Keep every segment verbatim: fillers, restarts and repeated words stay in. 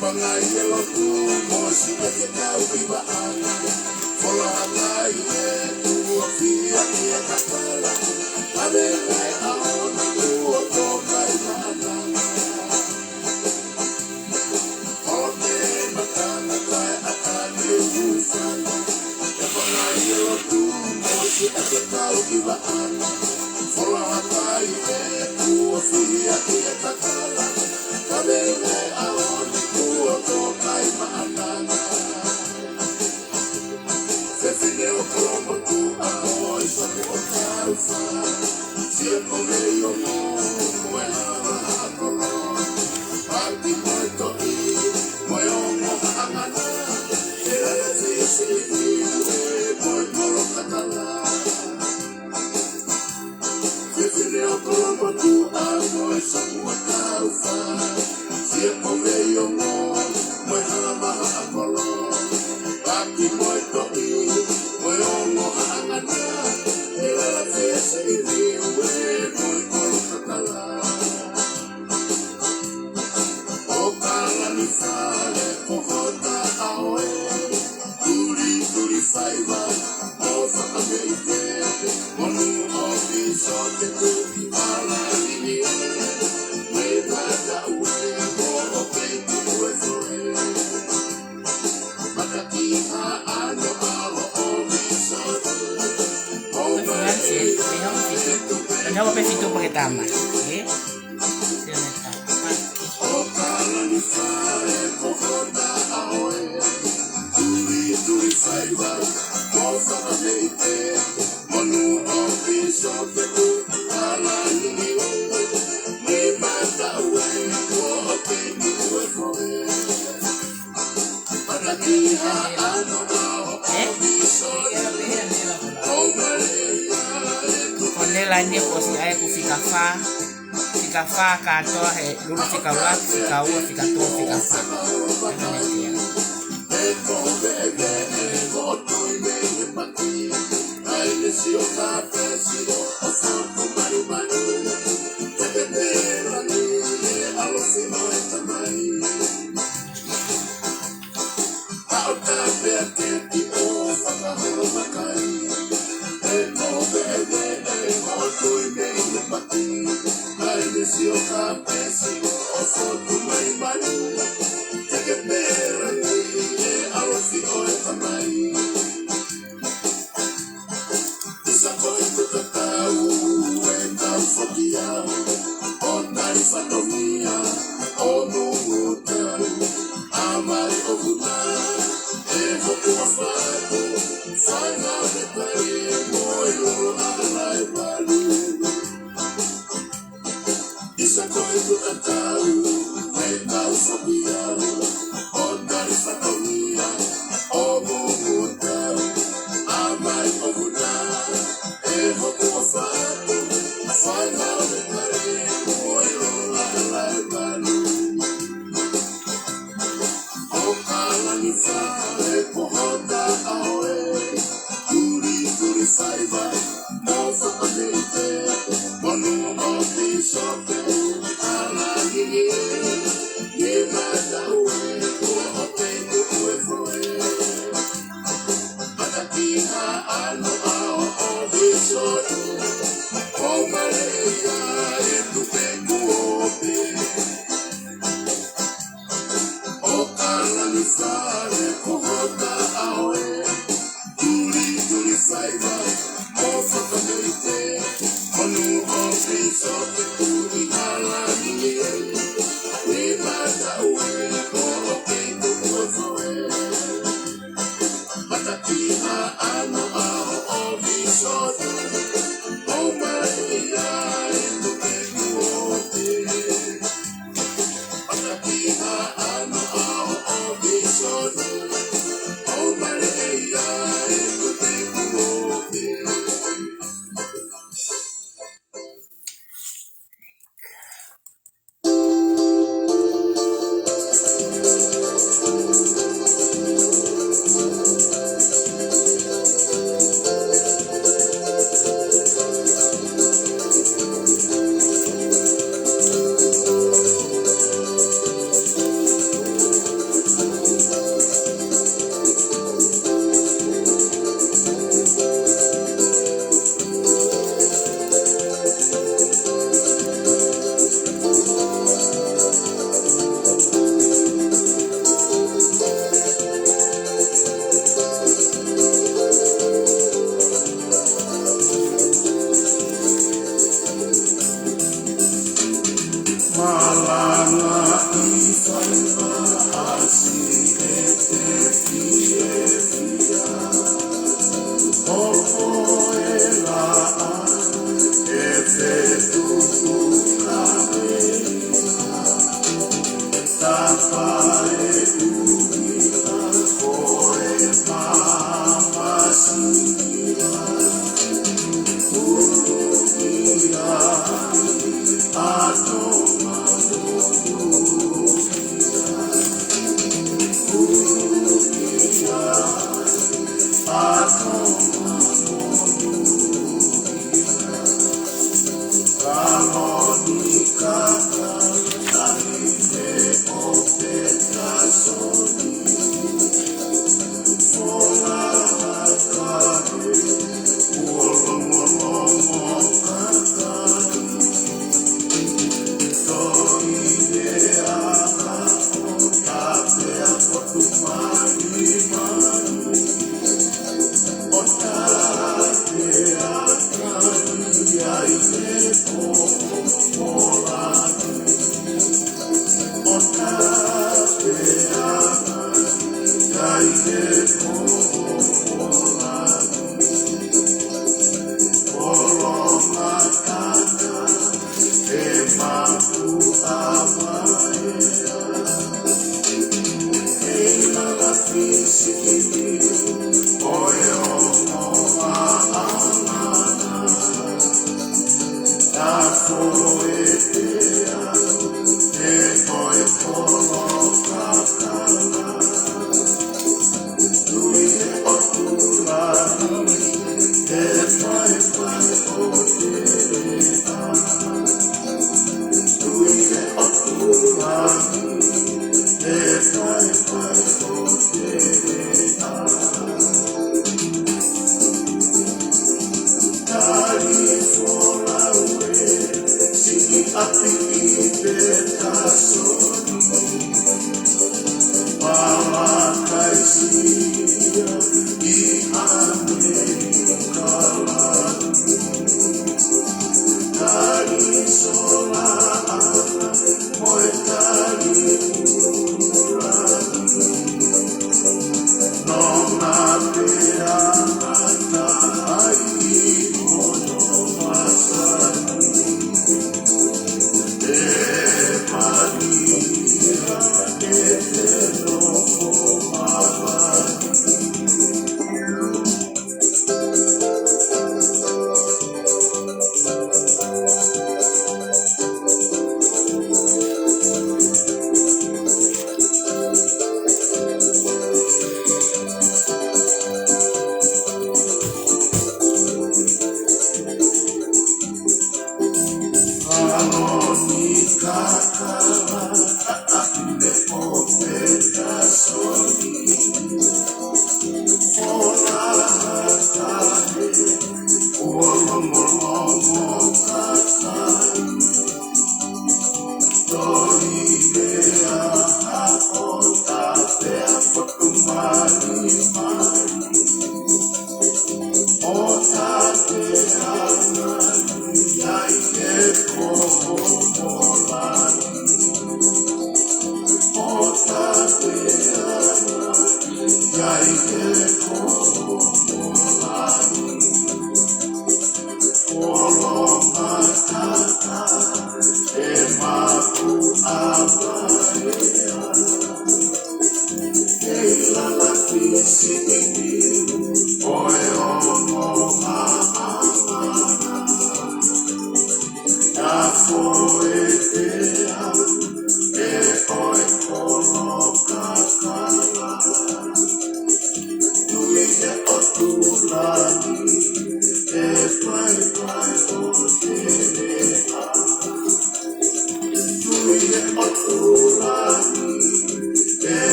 Pangai e lotu mo siʻi ʻeke kau ki vaʻa. Fola hakai e kuo fia ki he kakala. Ave mai ʻaho ni kuo tō kai maʻananga. ʻOke matanga kai ʻa ka ke ufana. E pangai e lotu mo siʻi ʻeke kau ki vaʻa. Fola hakai e kuo fia ki he kakala. Ave mai ʻaho ni kuo tō kai maʻananga. Fefine ʻo Kolomotuʻa ʻo e Samoa Taufa. Sio ko mei o mo, mo e hama hakolo. Paki mo e toʻi, mo e ongo haʻangana. E lala sisi ni ue, mo e kolo kakala. Fefine ʻo Kolomotuʻa mo e Samoa Taufa. Sio ko mei o mo, mo e hama hakolo. Paki mo e toʻi, mo e ongo haʻangana. E lala sisi ni ue, mo e kolo kakala. ʻO kalani fale ko hota ʻaoe. Tuli, tuli faiva, mo fakameite, mo nu o piso te tu, ala ini e, me mata ue, mo o kei tu ue foe. Mata ki ha ano a o o piso, o ma e, e hau fitu, e hau pe fitu pake tama, e? Ko e laine kuo ʻosi ʻai ʻeku fika fā, fika fā kātoa he lulu fika ua, fika ua, fika tolu, fika fā. Aka ne tia. Isa ko e tuʻu tatau, e tau foki au, ʻo tali fatongia, ʻo nungu tau, ʻa mai ʻo vuna, e hoku ʻa fatu, fai ngā me tali, mo e lolo ala e valu. Isa ko e tuʻu tatau, e tau foki au, ʻo tali fatongia, ʻo nungu tau, ʻa mai ʻo vuna, e hoku ʻa fatu, fai ngā me tali, mo e lolo ala e valu. ʻO kalani fale ko hota ʻaoe, tuli, tuli faiva, mo fakameite, mo nu o piso te, ala ini e, ni mata ue, ko o te ku ue foe. Mata ki ha ano a o o piso te, o maleia e tu pe ku o pe. ʻO kalani fale ko hota ʻaoe. Tuli, tuli faiva, mo fakameite, mo nu o piso te tu i ala ini e. Ni mata ue, ko o kei tu ue foe. Mata ki ha ano a o o piso te, o maleia e tu pe ku o pe. Mata ki ha ano a o o piso te,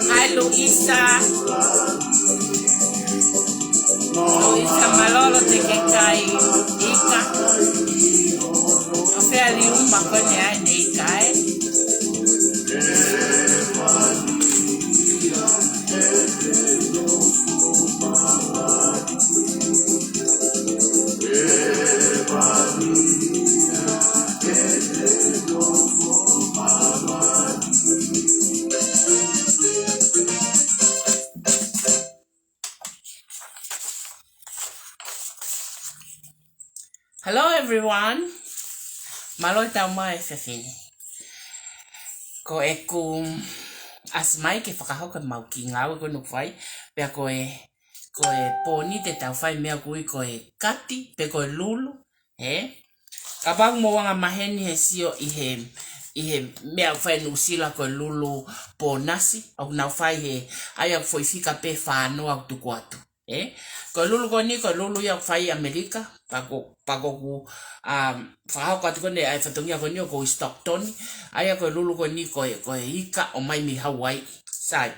Hai Luisa. Luisa Malolo te ke kai ika. Ko fē ʻa Liuma ko eni ai ne ika, ē? Hello everyone. Mālō e tau mai e fefine. Ko ʻeku ʻasi mai ke fakahoko e mau kiʻi ngāue ko eni ʻoku fai. Pea ko e, ko e pōni te tau fai meʻa ʻoku ui ko e kati, pe ko e lulu. Ē? Kapau mou anga maheni he sio ʻi he, ʻi he meʻa ʻoku fai Nuʻusila ko e lulu pōnasi. ʻOku nau fai he, ʻa ia ʻoku foʻi fika pē fā noa ʻoku tuku atu. Ē? Ko e lulu ko eni, ko e lulu ia ʻoku fai ʻi ʻAmelika, pea ko, pea ko ʻeku, um, fakahoko atu ko eni ʻa e fatongia ko eni ʻoku ʻi Stockton, ʻa ia ko e lulu ko eni ko e, ko e ika ʻomai mei Hawaii. Sai.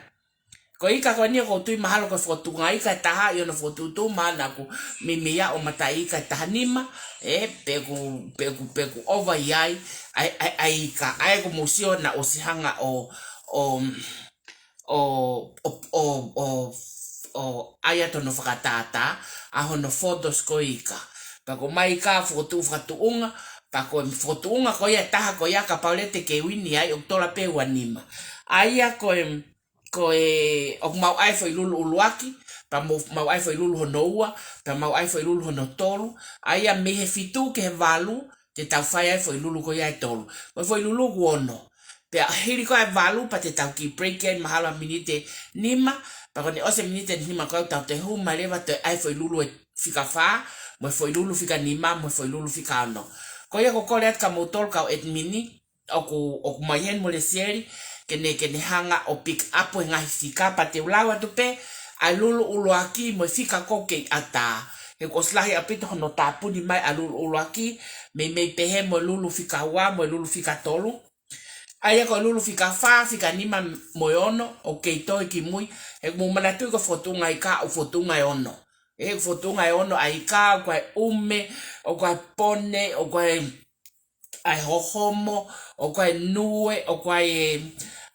Ko e ika ko eni ʻoku ou tui mahalo ko e fokotuʻunga ika ʻe taha ʻi hono fokotuʻutuʻu mahalo naʻa ku meimei ʻo mataʻi ika ʻe taha nima, ē, pe ʻoku, pe ʻoku, pe ʻoku ʻova ʻi ai, ʻa e, ʻa e, ʻa e ika, ʻa ia ko e mou sio naʻe ʻosi hanga ʻo, ʻo, ʻo, ʻo, ʻo, ʻo, ʻo ʻai atu hono fakatātā, ʻa hono photos ko e ika. Pea ko e ʻomai ika fokotuʻu fakatuʻunga, pea ko e fokotuʻunga ko ia ʻe taha ko ia kapau leva te ke uini ai ʻoku tola pē ua nima. ʻA ia ko e, ko e, ʻoku mau ʻai foʻi lulu ʻuluaki, pea mau, mau ʻai foʻi lulu hono ua, pea mau ʻai foʻi lulu hono tolu, ʻa ia mei he fitu ki he valu, te tau fai ai foʻi lulu ko ia ʻe tolu. Ko e foʻi lulu ʻoku ono. Pea hili ko ē ʻa e valu pea te tau kiʻi break ai mahalo ʻa e miniti ʻe nima, pea ko ʻene ʻosi e miniti ʻe nima ko ē ʻoku tau toe hū mai leva toe ʻai foʻi lulu ʻe fika fā, mo e foʻi lulu fika nima, mo e foʻi lulu fika ono. Ko ia ʻoku ou kole atu kia moutolu kau ʻetimini, ʻoku, ʻoku ʻomai heni mo Lesieli, ke ne, ke ne hanga ʻo pick up e ngaahi fika pea te u lau atu pē, ʻa e lulu ʻuluaki mo e fika ʻoku kei ʻatā. He kuo ʻosi lahi ʻaupito hono tāpuni mai ʻa e lulu ʻuluaki, meimei pehē mo e lulu fika ua, mo e lulu fika tolu. ʻA ia ko e lulu fika fā, fika nima mo e ono, ʻoku kei toe ki mui, he ʻoku mou manatuʻi ko e fokotuʻunga ika, ʻoku fokotuʻunga ʻe ono. Ē, ʻoku fokotuʻunga ʻe ono ʻa e ika, ʻoku ʻi ai e ʻume, ʻoku ʻi ai e pone, ʻoku ʻi ai ʻa e hohomo, ʻoku ʻi ai e nue, ʻoku ʻi ai e,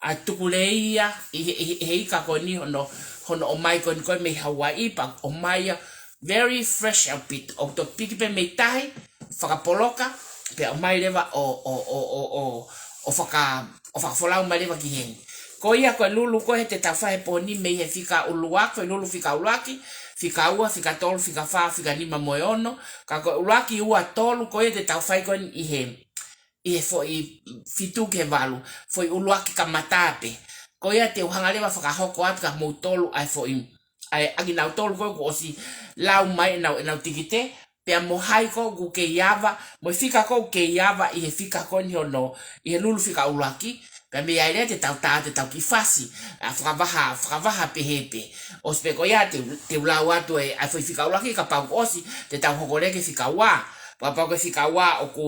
ʻa e tukuleia, ʻi he, ʻi he, he ika ko eni hono, hono ʻomai ko eni ko ē mei Hawaii, pea ʻomai ia very fresh ʻaupito. ʻOku topiki pē mei tahi, fakapoloka, pea ʻomai leva ʻo, ʻo, ʻo, ʻo, ʻo, ʻo faka-, ʻo fakafolau mai leva ki heni. Ko ia ko e lulu ko ē te tau fai he pōni mei he fika ʻuluaki, ko e lulu fika ʻuluaki, fika ua, fika tolu, fika fā, fika nima mo e ono, ka ko e ʻuluaki ua tolu, ko ia te tau fai ko eni ʻi he, ʻi he foʻi fitu ki he valu, foʻi ʻuluaki kamata pē. Ko ia te u hanga leva fakahoko atu kia moutolu ʻa e foʻi, ʻa e ʻakinautolu ko ē kuo ʻosi lau mai ʻenau, ʻenau tikite, pea mo hai ko ē ʻoku kei ava, mo e fika ko ē ʻoku kei ava ʻi he fika ko eni hono, ʻi he lulu fika ʻuluaki, pea mei ai leva te tau tā, te tau kiʻi fasi, ʻa e fakavaha, fakavaha pehē pē. ʻOsi pē ko ia te, te u lau atu e, ʻa e foʻi fika ʻuluaki kapau kuo ʻosi, te tau hoko leva ki he fika ua. Pea kapau ko e fika ua ʻoku,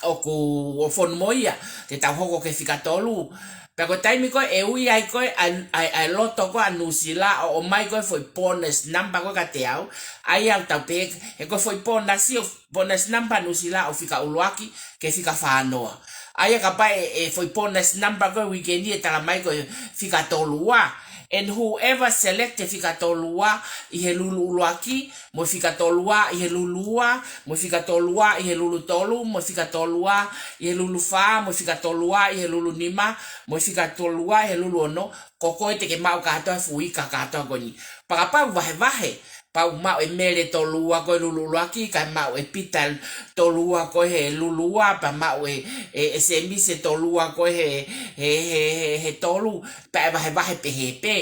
ʻoku ʻo fonu mo ia, te tau hoko ki he fika tolu. Pea ko e taimi ko ē ʻe ui ai ko ē ʻa e, ʻa e, ʻa e loto ko ē ʻa Nuʻusila ʻo, ʻomai ko ē foʻi bonus number ko ē kiate au. ʻA ia ʻoku tau pehē, he ko e foʻi bonus ʻo, bonus number Nuʻusila ʻo fika ʻuluaki ki he fika fā noa. ʻA ia kapau ʻe, ʻe foʻi bonus number ko ē uike ni ʻe tala mai ko e fika tolu ua. And whoever select e fika tolu ua ʻi he lulu ʻuluaki, mo e fika tolu ua ʻi he lulu ua, mo e fika tolu ua ʻi he lulu tolu, mo e fika tolu ua ʻi he lulu fā, mo e fika tolu ua ʻi he lulu nima, mo e fika tolu ua ʻi he lulu ono, ko koe te ke maʻu kātoa e fuʻu ika kātoa ko eni. Pea kapau vahevahe, pea u maʻu e Mele tolu ua ko ē lulu ʻuluaki, kae maʻu e Pita tolu ua ko ē he lulu ua, pea maʻu e, e, e Sēmisi tolu ua ko ē he, he, he, he, he tolu, pea ʻe vahevahe pehē pē.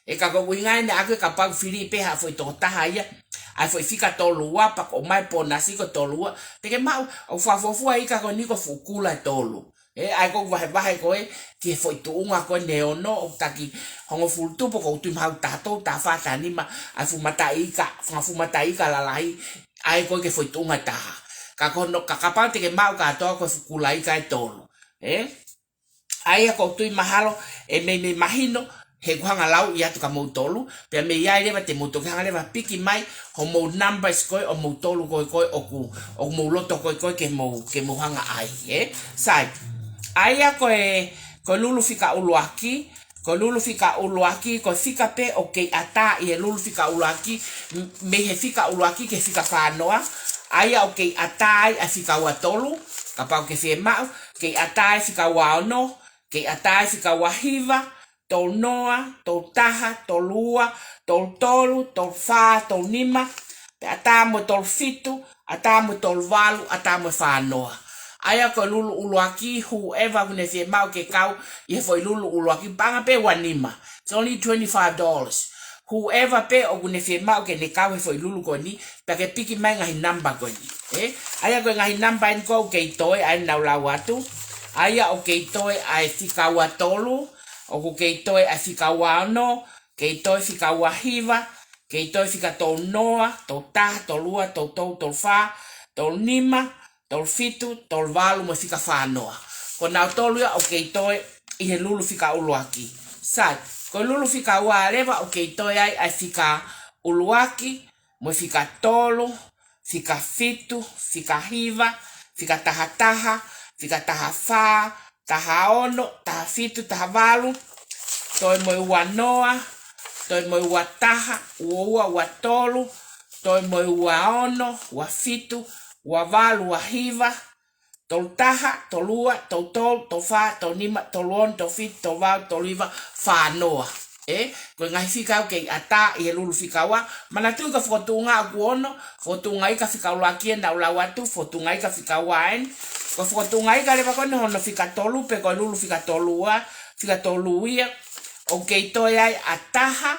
ʻE ka ko e ʻuhinga eni ʻaʻaku ʻe kapau fili pē ha foʻi tokotaha ia, ʻa e foʻi fika tolu ua pea ʻomai bonus ko ē tolu ua, te ke maʻu, ʻoku fakafuofua ika ko eni ko e fuʻu kula ʻe tolu. Ē, ʻa ia ʻoku vahevahe ko ē ki he foʻi tuʻunga ko eni ʻe ono, ʻoku taki hongofulu tupu, ʻoku ou tui mahalo taha tolu, taha fā, taha nima, ʻa e fuʻu mataʻi ika, fanga fuʻu mataʻi ika lalahi, ʻa ia ko ē ki he foʻi tuʻunga ʻe taha. Ka ko hono, ka kapau te ke maʻu kātoa ko e fuʻu kula ika ʻe tolu. Ē? ʻA ia ʻoku ou tui mahalo ʻe meimei mahino, he ʻoku ou hanga ʻo lauʻi atu kia moutolu, pea mei ai leva te mou toki hanga leva ʻo piki mai homou numbers ko ē ʻo moutolu ko ē ko ē ʻoku, ʻoku mou loto ko ē ko ē ke mou, ke mou hanga ʻai, ē? Sai. ʻA ia ko e, ko e lulu fika ʻuluaki, ko e lulu fika ʻuluaki, ko e fika pē ʻoku kei ʻatā ʻi he lulu fika ʻuluaki, m-, mei he fika ʻuluaki ki he fika fā noa, ʻa ia ʻoku kei ʻatā ai ʻa e fika ua tolu, kapau ʻoku ke fiemaʻu, kei ʻatā ai fika ua ono, kei ʻatā ai fika ua hiva, tolu noa, tolu taha, tolu ua, tolu tolu, tolu fā, tolu nima, pea ʻatā mo e tolu fitu, ʻatā mo e tolu valu, ʻatā mo e fā noa. ʻA ia ko e lulu ʻuluaki, whoever ʻoku ne fiemaʻu ke kau ʻi he foʻi lulu ʻuluaki, paʻanga pē ua nima. It's only twenty-five dollars. Whoever pē ʻoku ne fiemaʻu ke ne kau he foʻi lulu ko eni, pea ke piki mai ngaahi namba ko eni. Ē? ʻA ia ko e ngaahi namba eni ʻoku kei toe, ʻa ia naʻa ku lau atu. ʻA ia ʻoku kei toe ʻa e fika ua tolu, ʻoku kei toe ʻa e fika ua ono, kei toe fika ua hiva, kei toe fika tolu noa, tolu taha, tolu ua, tolu tolu, tolu fā, tolu nima, tolu fitu, tolu valu mo e fika fā noa. Ko nautolu ia ʻoku kei toe ʻi he lulu fika ʻuluaki. Sai, ko e lulu fika ua leva ʻoku kei toe ai ʻa e fika ʻuluaki, mo e fika tolu, fika fitu, fika hiva, fika taha taha, fika taha fā, taha ono, taha fitu, taha valu, toe mo e ua noa, toe mo e ua taha, ua ua, ua tolu, toe mo e ua ono, ua fitu, ua valu, ua hiva, tolu taha, tolu ua, tolu tolu, tolu fā, tolu nima, tolu ono, tolu fitu, tolu valu, tolu hiva, fā noa. Ē, ko e ngaahi fika ʻoku kei ʻatā ʻi he lulu fika ua. Manatuʻi ko e fokotuʻunga ʻoku ono, fokotuʻunga ika fika ʻuluaki ē naʻa ku lau atu, fokotuʻunga ika fika ua eni. Ko e fokotuʻunga ika leva ko eni hono fika tolu pe ko e lulu fika tolu ua, fika tolu ia. ʻOku kei toe ai ʻa taha,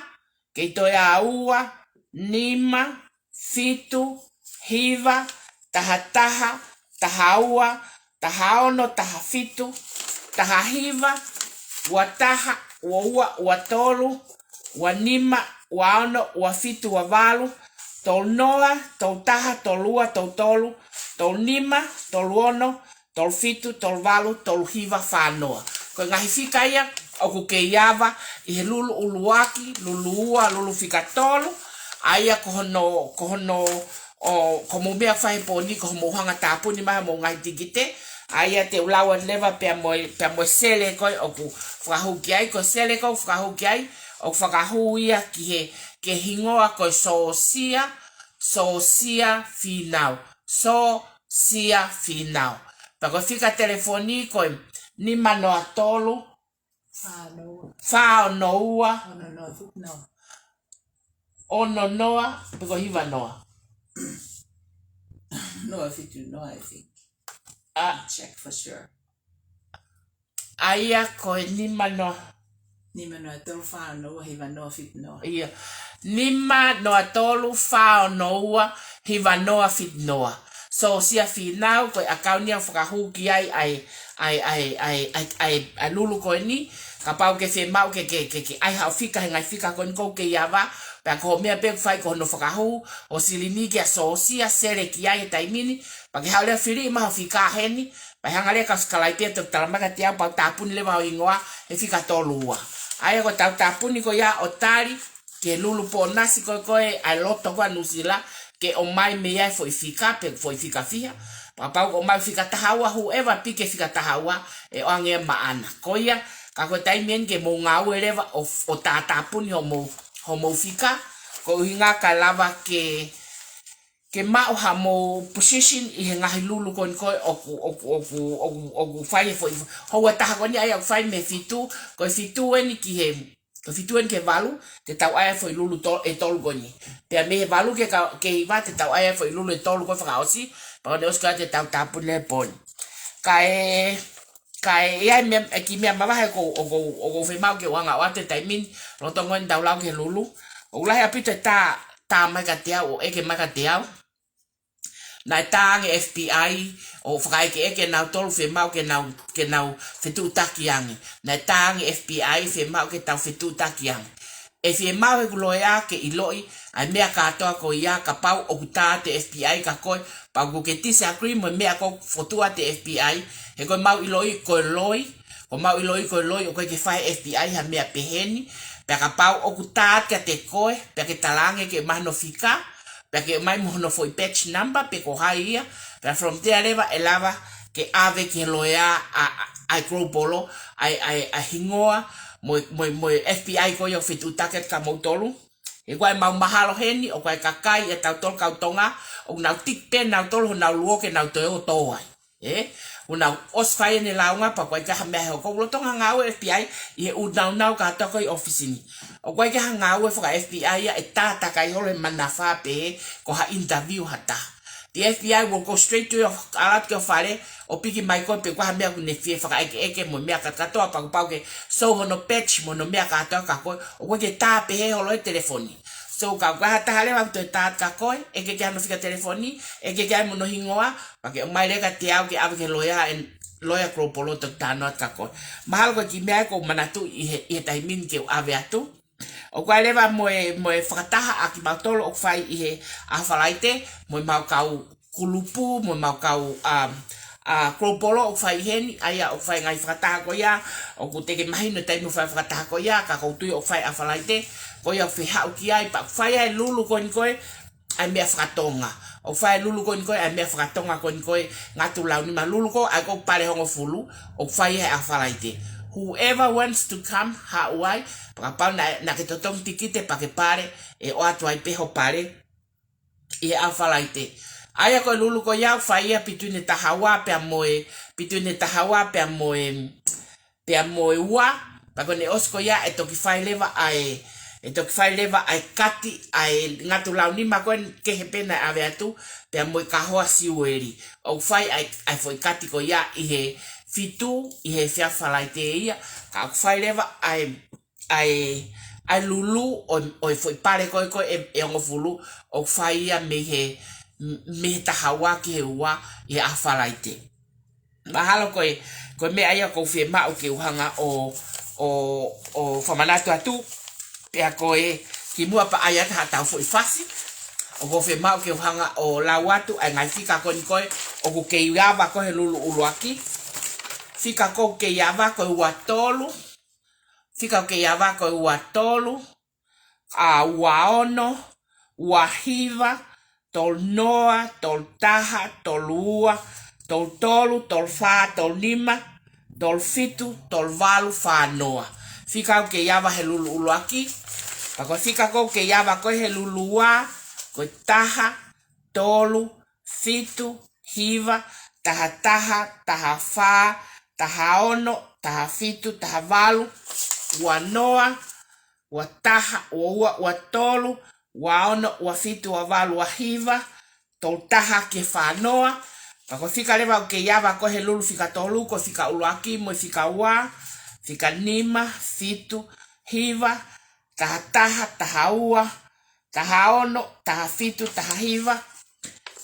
kei toe ʻa ua, nima, fitu, hiva, taha taha, taha ua, taha ono, taha fitu, taha hiva, ua taha, ua ua, ua tolu, ua nima, ua ono, ua fitu, ua valu, tolu noa, tolu taha, tolu ua, tolu tolu, tolu nima, tolu ono, tolu fitu, tolu valu, tolu hiva, fā noa. Ko e ngaahi fika ia ʻoku kei ava ʻi he lulu ʻuluaki, lulu ua, lulu fika tolu. ʻA ia ko hono, ko hono, ʻo, ko hoʻomou meʻa fai he pō ni, ko hoʻomou hanga tāpuni mai hoʻomou ngaahi tikite. ʻA ia te u lau atu leva pea mo e, pea mo e sele ko ē ʻoku fakahū ki ai, ko e sele ko ē ʻoku fakahū ki ai, ʻoku fakahū ia ki he, ki he hingoa ko e Sōsia, Sōsia Fīnau. Sōsia Fīnau. Pea ko e fika telefoni ko e nima noa tolu, fā noa ua, fā noa ua, ono noa fitu noa. Ono noa, pe ko e hiva noa. Noa fitu noa, I think. Ah. Check for sure. ʻA ia ko e nima noa. Nima noa tolu, fā noa ua, hiva noa fitu noa. ʻIo. Nima noa tolu, fā noa ua, hiva noa fitu noa. Sōsia Fīnau, ko e ʻakauni ia ʻoku fakahū ki ai ʻa e, ʻa e, ʻa e, ʻa e, ʻa e, ʻa e, ʻa e lulu ko eni. Kapau ʻoku ke fiemaʻu ke, ke, ke, ke ʻai haʻo fika he ngaahi fika ko eni ʻoku kei ava. Pea ko hoʻo meʻa pē ʻoku fai ko hono fakahū ʻo e silini kia Sōsia, sele ki ai he taimi ni. Pea ke haʻu leva ʻo fili mai hoʻo fika heni. Pea hanga leva ʻe he kau sikalaipe ʻo toki tala mai kiate au pea u tāpuni leva hoʻo hingoa he fika tolu ua. ʻA ia ko ʻetau tāpuni ko ia ʻo tali ki he lulu pōnasi ko ē ko ē ʻa e loto ko ē ʻa Nuʻusila, ke ʻomai mei ai e foʻi fika pe foʻi fika fiha. Pea kapau ʻoku ʻomai fika taha ua, whoever piki e fika taha ua, ʻe ʻoange ia maʻana. Ko ia, ka ko e taimi eni ke mou ngāue leva ʻo, ʻo tātāpuni hoʻomou, hoʻomou fika, ko e ʻuhinga kae lava ke ke maʻu haʻamou position ʻi he ngaahi lulu ko eni ko ē ʻoku, ʻoku, ʻoku, ʻoku, ʻoku fai he foʻi, houa ʻe taha ko eni ʻa ia ʻoku fai mei he fitu, ko e fitu eni ki he, ko e fitu eni ki he valu, te tau ʻai e foʻi lulu to-, ʻe tolu ko eni. Pea mei he valu ki he ka-, ki he hiva te tau ʻai e foʻi lulu ʻe tolu ko ē fakaʻosi, pea ko ʻene ʻosi ko ia te tau tāpuni e pō ni. Kae, kae ʻi ai e meʻa, e kiʻi meʻa mavahe ʻoku, ʻoku, ʻoku ou fiemaʻu ke u hanga ʻo ʻoatu he taimi ni, lolotonga eni ʻetau lau ki he lulu. ʻOku lahi ʻaupito e tā, tā mai kiate au, ʻo ʻeke mai kiate au. Naʻe tā ange F B I, ʻo fakaʻekeʻeke nautolu fiemaʻu ke nau, ke nau fetuʻutaki ange. Naʻe tā ange F B I fiemaʻu ke tau fetuʻutaki ange. ʻE fiemaʻu heʻeku loea ke ʻiloʻi ʻa e meʻa kātoa ko ia, kapau ʻoku tā atu e F B I kia koe, pea ʻoku ke disagree mo e meʻa ʻoku fokotuʻu atu ʻe he F B I, he ko ʻemau ʻiloʻi ko e loi, ko ʻemau ʻiloʻi ko e loi ʻoku ʻikai ke fai ʻe he F B I ha meʻa pehē ni. Pea kapau ʻoku tā atu kiate koe, pea ke talaange ke ʻomai hono fika, pea ke ʻomai mo hono foʻi badge number pe ko hai ia, pea from there leva ʻe lava ke ʻave ki he loea ʻa, ʻa, ʻa e Global, ʻa e, ʻa e, ʻa e hingoa mo e, mo e, mo e F B I ko ia ʻoku fetuʻutaki atu kia moutolu. He ko ʻemau mahalo heni, ʻoku ʻi ai e kakai ʻia tautolu kau Tonga ʻoku nau tiki pē nautolu honau luo ke nau toe ō ʻo tō ai. Ē, ʻoku nau ʻosi fai ʻenau lāunga pea ʻoku ʻikai ke ʻi ai ha meʻa he ʻoku lolotonga ngāue e F B I ʻi he ʻū nāunau kātoa ko ē ʻi he ʻōfisi ni. ʻOku ʻikai ke ʻi ai ha ngāue faka-F B I ia ʻe tātaki holo he manava pē ko ha interview ha taha. The F B I will go straight to your, ʻalu atu ki ho fale, ʻo piki mai koe pe ko e hā e meʻa ʻoku ne fie fakaʻekeʻeke mo e meʻa kātoa, pea kuo pau ke show hono badge mo hono meʻa kātoa kia koe, ʻoku ʻikai ke tā pehē holo e telefoni. So, ka ʻoku ʻi ai ha taha leva ʻoku toe tā atu kia koe, ʻeke ki ai hono fika telefoni, ʻeke ki ai mo hono hingoa, pea ke ʻomai leva kiate au ke ʻave ki he loea, and loea Global ʻo talanoa atu kia koe. Mahalo ko e kiʻi meʻa ia ʻoku ou manatuʻi ʻi he, ʻi he taimi ni ke u ʻave atu. ʻOku ʻi ai leva mo e, mo e fakataha ʻa kimautolu ʻoku fai ʻi he ʻaho Falaite, mo ʻemau kau kulupu, mo ʻemau kau, um, ʻa Global ʻoku fai ʻi heni, ʻa ia ʻoku fai e ngaahi fakataha ko ia, ʻoku teʻeki mahino e taimi ʻoku fai e fakataha ko ia, ka ʻoku ou tui ʻoku fai ʻaho Falaite, ko ia ʻoku fehaʻu ki ai, pea ʻoku fai ai e lulu ko eni ko e, ʻa e meʻa fakatonga. ʻOku fai e lulu ko eni ko e, ʻa e meʻa fakatonga ko eni ko e, ngatu launima lulu ko, ʻa ia ko e pale hongofulu, ʻoku fai ia he ʻaho Falaite. Whoever wants to come, haʻu ai, pea kapau naʻa, naʻa ke totongi tikite pea ke pale, ʻe ʻoatu ai pē ho pale, ʻi he ʻaho Falaite. ʻA ia ko e lulu ko ia ʻoku fai ia between e taha ua pea mo e, between e taha ua pea mo e, pea mo e ua, pea ko ʻene ʻosi ko ia ʻe toki fai leva ʻa e, ʻe toki fai leva ʻa e kati ʻa e ngatu launima ko eni kehe pē naʻe ʻave atu, pea mo e kahoa siueli. ʻOku fai ʻa e, ʻa e foʻi kati ko ia ʻi he fitu, ʻi he efiafi Falaite ia, ka ʻoku fai leva ʻa e, ʻa e, ʻa e lulu ʻo, ʻo e foʻi pale ko ē ko ē ʻe, ʻe hongofulu, ʻoku fai ia mei he, mei he taha ua ki he ua ʻi he ʻaho Falaite. Mahalo ko e, ko e meʻa ia ʻoku ou fiemaʻu ke u hanga ʻo, ʻo, ʻo fakamanatu atu, pea ko e kimuʻa pea ʻai atu haʻatau foʻi fasi, ʻoku ou fiemaʻu ke u hanga ʻo lau atu ʻa e ngaahi fika ko eni ko ē ʻoku kei ava ko ē he lulu ʻuluaki. Fika ʻoku kei ava ko e ua tolu, fika ʻoku kei ava ko e ua tolu, ʻa ua ono, ua hiva, tolu noa, tolu taha, tolu ua, tolu tolu, tolu fā, tolu nima, tolu fitu, tolu valu, fā noa. Fika ʻoku kei ava he lulu ʻuluaki. Pea ko e fika ʻoku kei ava ko ē he lulu ua, ko e taha, tolu, fitu, hiva, taha taha, taha fā, taha ono, taha fitu, taha valu, ua noa, ua taha, ua ua, ua tolu, ua ono, ua fitu, ua valu, ua hiva, tolu taha ki he fā noa. Pea ko e fika leva ʻoku kei ava ko ē he lulu fika tolu, ko e fika ʻuluaki mo e fika ua, fika nima, fitu, hiva, taha taha, taha ua, taha ono, taha fitu, taha hiva,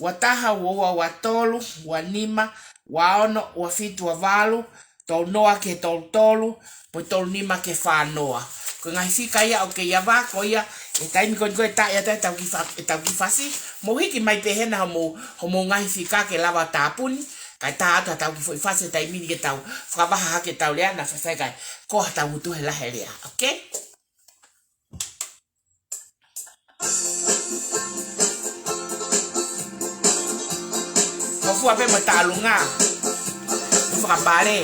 ua taha, ua ua, ua tolu, ua nima, ua ono, ua fitu, ua valu, tolu noa ki he tolu tolu, mo e tolu nima ki he fā noa. Ko e ngaahi fika ia ʻoku kei ava ko ia he taimi ko eni ko ē ʻe taʻe atu ai ʻetau kiʻi fa-, ʻetau kiʻi fasi. Mou hiki mai pē hena homou, homou ngaahi fika ke lava ʻo tāpuni, kae tā atu haʻatau kiʻi foʻi fasi he taimi ni ke tau fakavaha hake ʻetau lea, naʻa faifai kae ko haʻatau utu he lahi e lea. Okay? Ko fua pē mo e taʻalunga. Fakapale.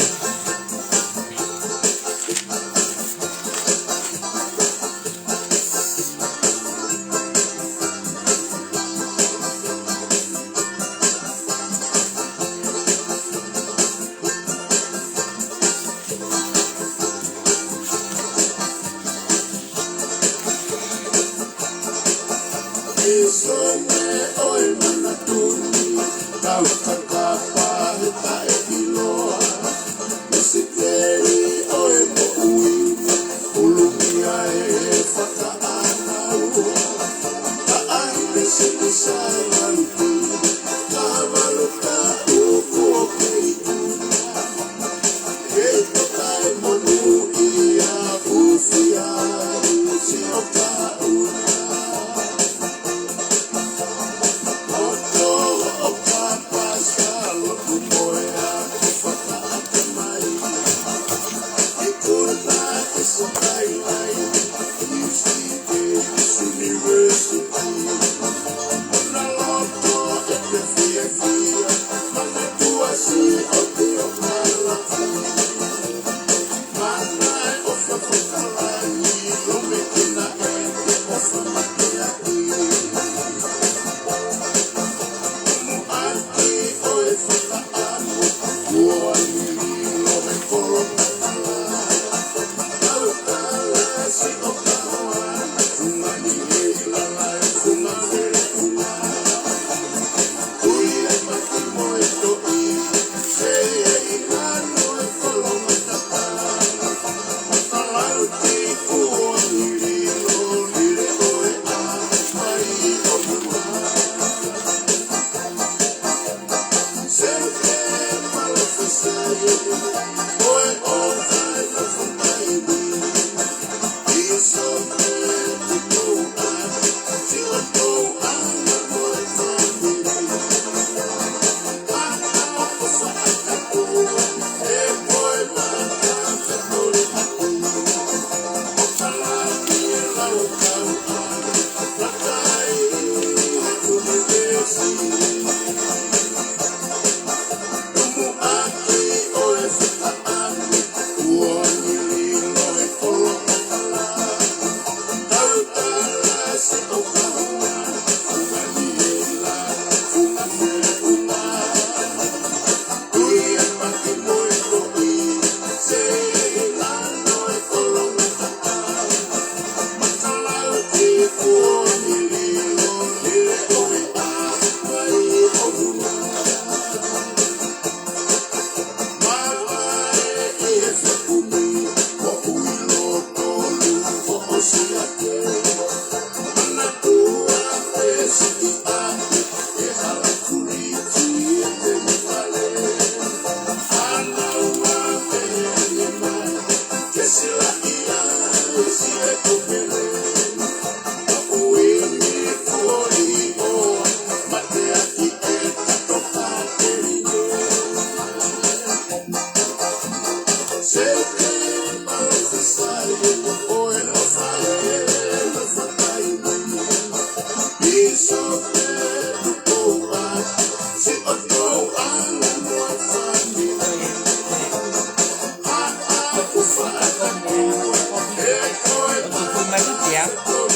Ko e tuku mai ki tea,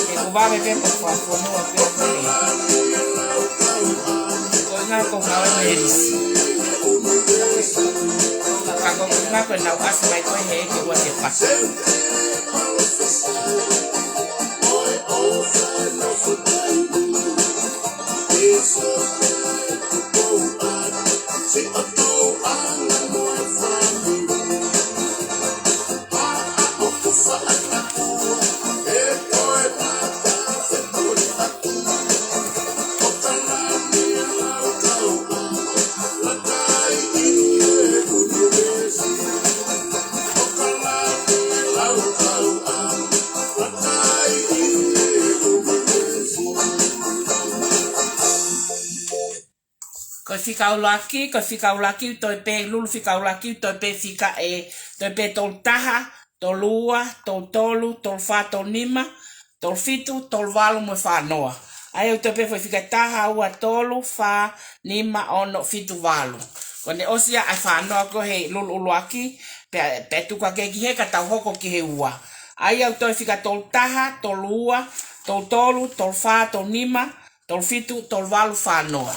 ke u vave pē mo fakafonua pē pē. Ko e ngā ko ngā o e melisi. Ka ko e ngā ko e nau asi mai ko e he ke ua te pasi. Ko e fika ʻuluaki, ko e fika ʻuluaki, toe pē lulu fika ʻuluaki, toe pē fika ʻe, toe pē tolu taha, tolu ua, tolu tolu, tolu fā, tolu nima, tolu fitu, tolu valu mo e fā noa. ʻA ia ʻoku toe pē foʻi fika taha, ua, tolu, fā, nima, ono, fitu, valu. Ko ʻene ʻosi ia ʻa e fā noa ko e he lulu ʻuluaki, pea, pea tuku hake ki he ka tau hoko ki he ua. ʻA ia ʻoku toe fika tolu taha, tolu ua, tolu tolu, tolu fā, tolu nima, tolu fitu, tolu valu, fā noa.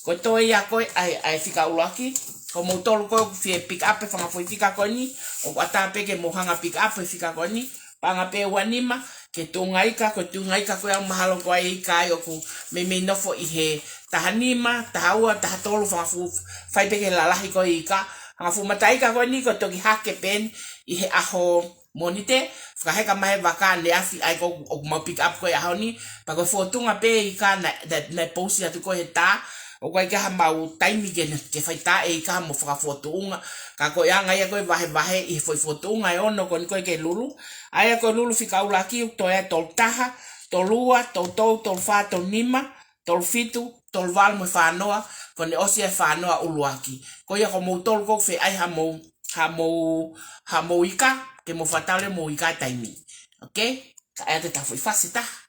Ko e toe ia ko e ʻa e, ʻa e fika ʻuluaki, ko moutolu ko ē ʻoku fie pick up e fanga foʻi fika ko eni, ʻoku ʻatā pē ke mou hanga pick up e fika ko eni, paʻanga pē ua nima, ke tuʻunga ika, ko e tuʻunga ika ko ia mahalo ko e ika ia ʻoku meimei nofo ʻi he taha nima, taha ua, taha tolu, fanga fuʻu fai pē ke lalahi ko e ika, fanga fuʻu mata ika ko eni ko e toki hake pē eni ʻi he ʻaho Mōnite, fakaheka mai he vaka ʻaneafi ʻa ia ko ē ʻoku mau pick up ko ē he ʻaho ni, pea ko e fotunga pē ika naʻe, naʻe, naʻe pousi atu ko ē he tā, ʻoku ʻikai ke ʻi ai ha mau taimi ke, ke fai tā e ika mo fakafotunga, ka ko e anga ia ko e vahevahe ʻi he foʻi fotunga ʻe ono ko eni ko ē ke lulu, ʻa ia ko e lulu fika ʻuluaki ʻoku toe ʻa e tolu taha, tolu ua, tolu tolu, tolu fā, tolu nima, tolu fitu, tolu valu mo e fā noa, ko ʻene ʻosi e fā noa ʻuluaki. Ko ia ko moutolu ko ē ʻoku fie ʻai ha mou, ha mou, ha mou ika, ke mou fakatau leva mou ika he taimi ni. Okay? Ka ʻai atu e ta foʻi fasi taha.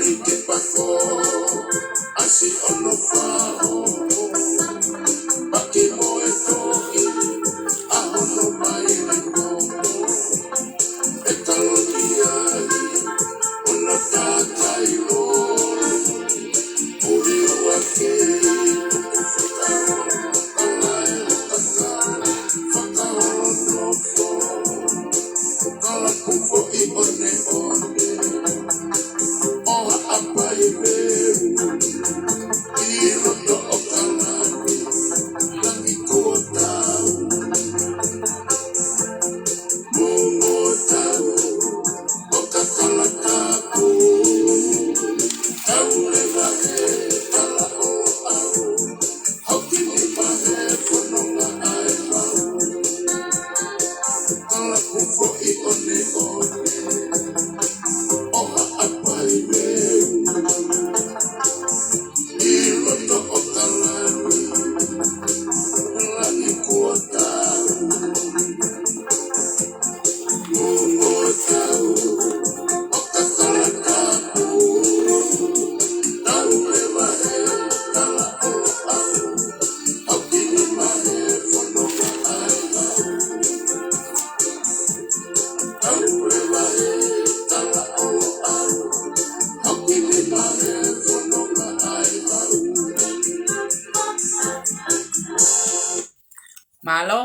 ʻIke pako, ʻasi ʻono faʻo, paki mo e toki, ʻa hono mai le momo. E taloni ai, ʻono takai o, uri ua ke, fakaolo, fakaolo, fakaolo, fo. Kalapu foʻi ʻoneʻone, ʻo haʻapai pē, ʻi loto ʻo Kalani, langi kuo tau. Mungo tau, ʻo ka kala kapu, tau leva he kala ʻo au. Hauki ni mahe fononga ai lau. Kalapu foʻi ʻoneʻone, ʻo haʻapai pē, ʻi loto ʻo Kalani, langi kuo tau. Mālō,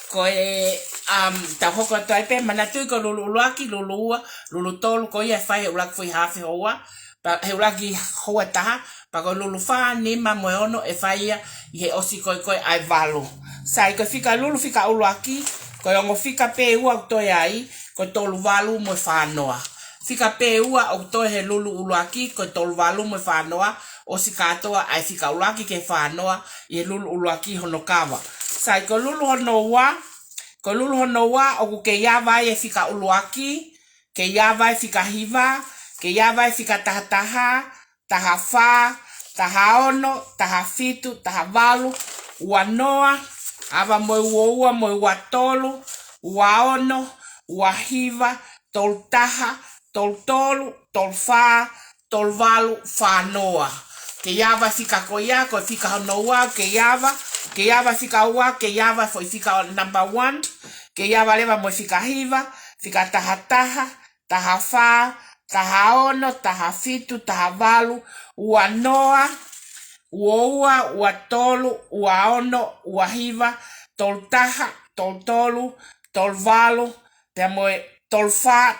ko e, um, tau hoko atu ai pē, manatuʻi ko e lulu ʻuluaki, lulu ua, lulu tolu, ko ia ʻe fai he ʻuluaki foʻi haafe houa, pea he ʻuluaki houa ʻe taha, pea ko e lulu fā, nima mo e ono ʻe fai ia ʻi he ʻosi ko ē ko ē ʻa e valu. Sai, ko e fika lulu fika ʻuluaki, ko e ongo fika pē ua ʻoku toe ai, ko e tolu valu mo e fā noa. Fika pē ua ʻoku toe he lulu ʻuluaki, ko e tolu valu mo e fā noa, ʻosi kātoa ʻa e fika ʻuluaki ki he fā noa ʻi he lulu ʻuluaki hono kava. Sai, ko e lulu hono ua, ko e lulu hono ua ʻoku kei ava ai e fika ʻuluaki, kei ava ai e fika hiva, kei ava ai e fika taha taha, taha fā, taha ono, taha fitu, taha valu, ua noa, ava mo e ua ua mo e ua tolu, ua ono, ua hiva, tolu taha, tolu tolu, tolu fā, tolu valu, fā noa. Kei ava e fika ko ia, ko e fika hono ua, kei ava, kei ava e fika ua, kei ava e foʻi fika ʻo number one, kei ava leva mo e fika hiva, fika taha taha, taha fā, taha ono, taha fitu, taha valu, ua noa, ua ua, ua tolu, ua ono, ua hiva, tolu taha, tolu tolu, tolu valu, pea mo e tolu fā,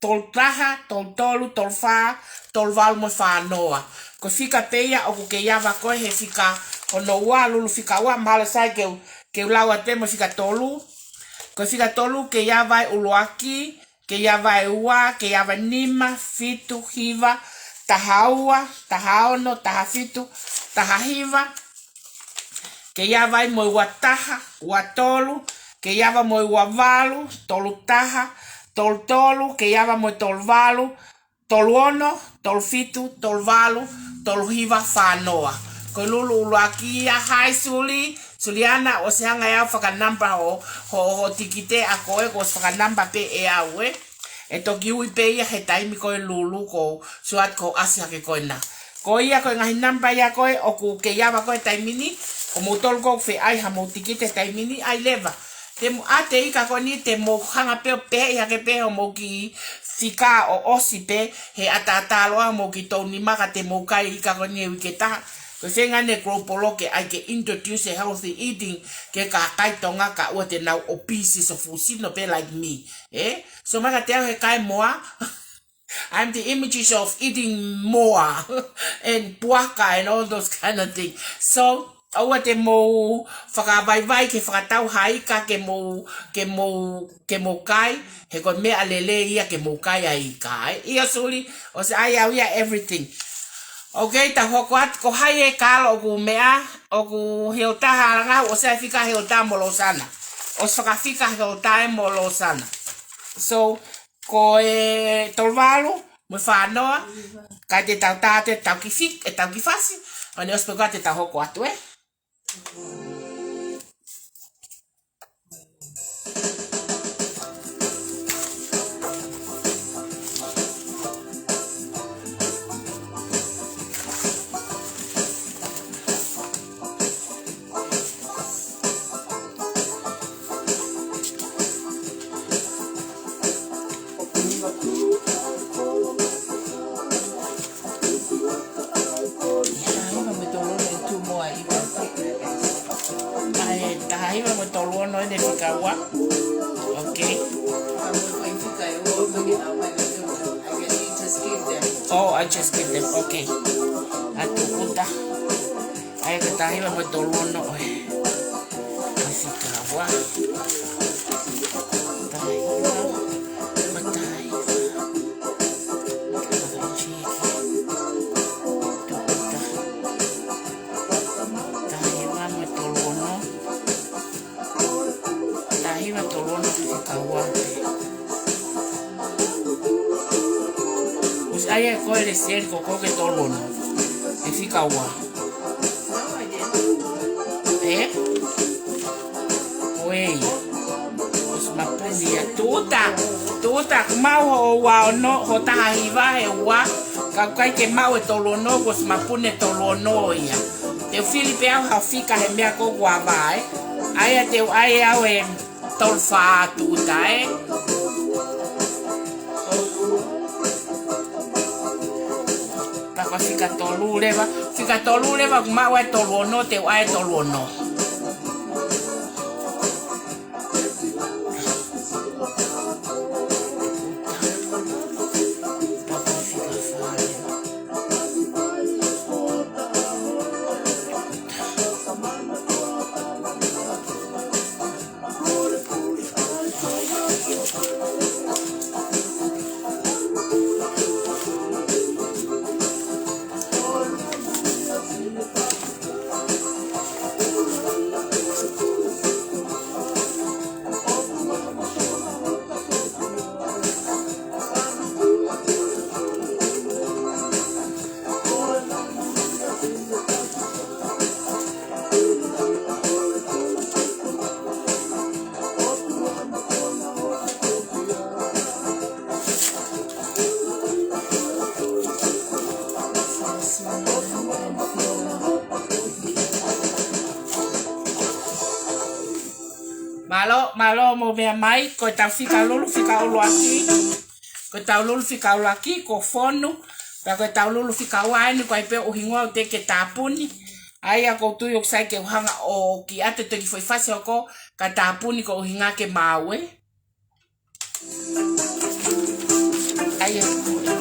tolu taha, tolu tolu, tolu fā, tolu valu mo e fā noa. Ko e fika pē ia ʻoku kei ava ko ē he fika hono ua, lulu fika ua, mahalo sai ke u, ke u lau atu pē mo e fika tolu. Ko e fika tolu kei ava e ʻuluaki, kei ava e ua, kei ava e nima, fitu, hiva, taha ua, taha ono, taha fitu, taha hiva, kei ava ai mo e ua taha, ua tolu, kei ava mo e ua valu, tolu taha, tolu tolu, kei ava mo e tolu valu, tolu ono, tolu fitu, tolu valu, tolu hiva, fā noa. Ko e lulu ʻuluaki ia. Hi Suli, Suliana, ʻosi hanga ʻe au fakanamba ho, ho, ho tikite ʻa koe, kuo ʻosi fakanamba pē ʻe au ē. ʻE toki ui pē ia he taimi ko e lulu ko suat ko asi hake ko ena. Ko ia ko e ngaahi namba ia ko ē ʻoku kei ava ko ē he taimi ni, ko moutolu ko ē ʻoku feʻai haʻamou tikite he taimi ni, ʻai leva. Te mou ʻa e ika ko eni te mou hanga pē ʻo pehē hake pē hoʻomou kiʻi fika ʻo ʻosi pē he ʻataʻatā loa hoʻomou kiʻi tounima ka te mou kai ika ko eni he uike ʻe taha. Ko e feinga ʻeni e Global Look ke ʻai ke introduce e healthy eating ki he kakai Tonga kae ʻoua te nau obese ʻo fuʻu sino pē like me. Eh? So mai kiate au he kai moa. I'm the images of eating moa and puaka and all those kind of things. So, ʻoua te mou fakavaivai ke fakatau ha ika ke mou, ke mou, ke mou kai, he ko e meʻa lelei ia ke mou kai ʻa e ika, ē. ʻIo Suli, ʻosi ʻai au ia everything. Okay, tau hoko atu, ko hai e kalo ʻoku meʻa, ʻoku Hilda Halangau, ʻosi ʻai fika Hilda mo Losana. ʻOsi fakafika Hilda ē mo Losana. So, ko e tolu valu mo e fā noa, ka te tau tā atu e tau kiʻi fik-, e tau kiʻi fasi, ʻo ne ʻosi pē ko ē te tau hoko atu ē. Oh, I just give them. Okay. ʻA Tuʻuta. ʻA ia ko e taha hiva mo e tolu ono ʻo e. ʻA e fika ua. Taha hiva. Mo e taha hiva. Ka fakaʻichi ki. Tuʻuta. Taha hiva mo e tolu ono. Taha hiva tolu ono fika ua pē. ʻOsi ʻai ʻe koe Lesieli ko koe ke tolu ono. ʻE fika ua. ʻE? ʻOi. ʻOsi mapuni ia. Tuʻuta. Tuʻuta, kuo maʻu hoʻo ua ono, hoʻo taha hiva he ua. Ka ʻoku ʻikai ke maʻu e tolu ono, kuo ʻosi mapuni e tolu ono ia. Te u fili pē au ha fika he meʻa ko ē kuo ʻave, ē. ʻA ia te u ʻai au e tolu fā Tuʻuta, ē. Pea ko e fika tolu leva, fika tolu leva kuo maʻu ai e tolu ono, te u ʻai e tolu ono. Mālō, mālō mo e meʻa mai, ko ʻetau fika lulu fika ʻuluaki. Ko ʻetau lulu fika ʻuluaki, ko e fonu. Pea ko ʻetau lulu fika ua eni, ko e pē ʻuhinga ʻoku teʻeki ke tāpuni. ʻA ia ʻoku ou tui ʻoku sai ke u hanga ʻo kiʻi ʻoatu e kiʻi foʻi fasi hoko, ka tāpuni ko e ʻuhinga ke maʻu ē. ʻA ia ko e.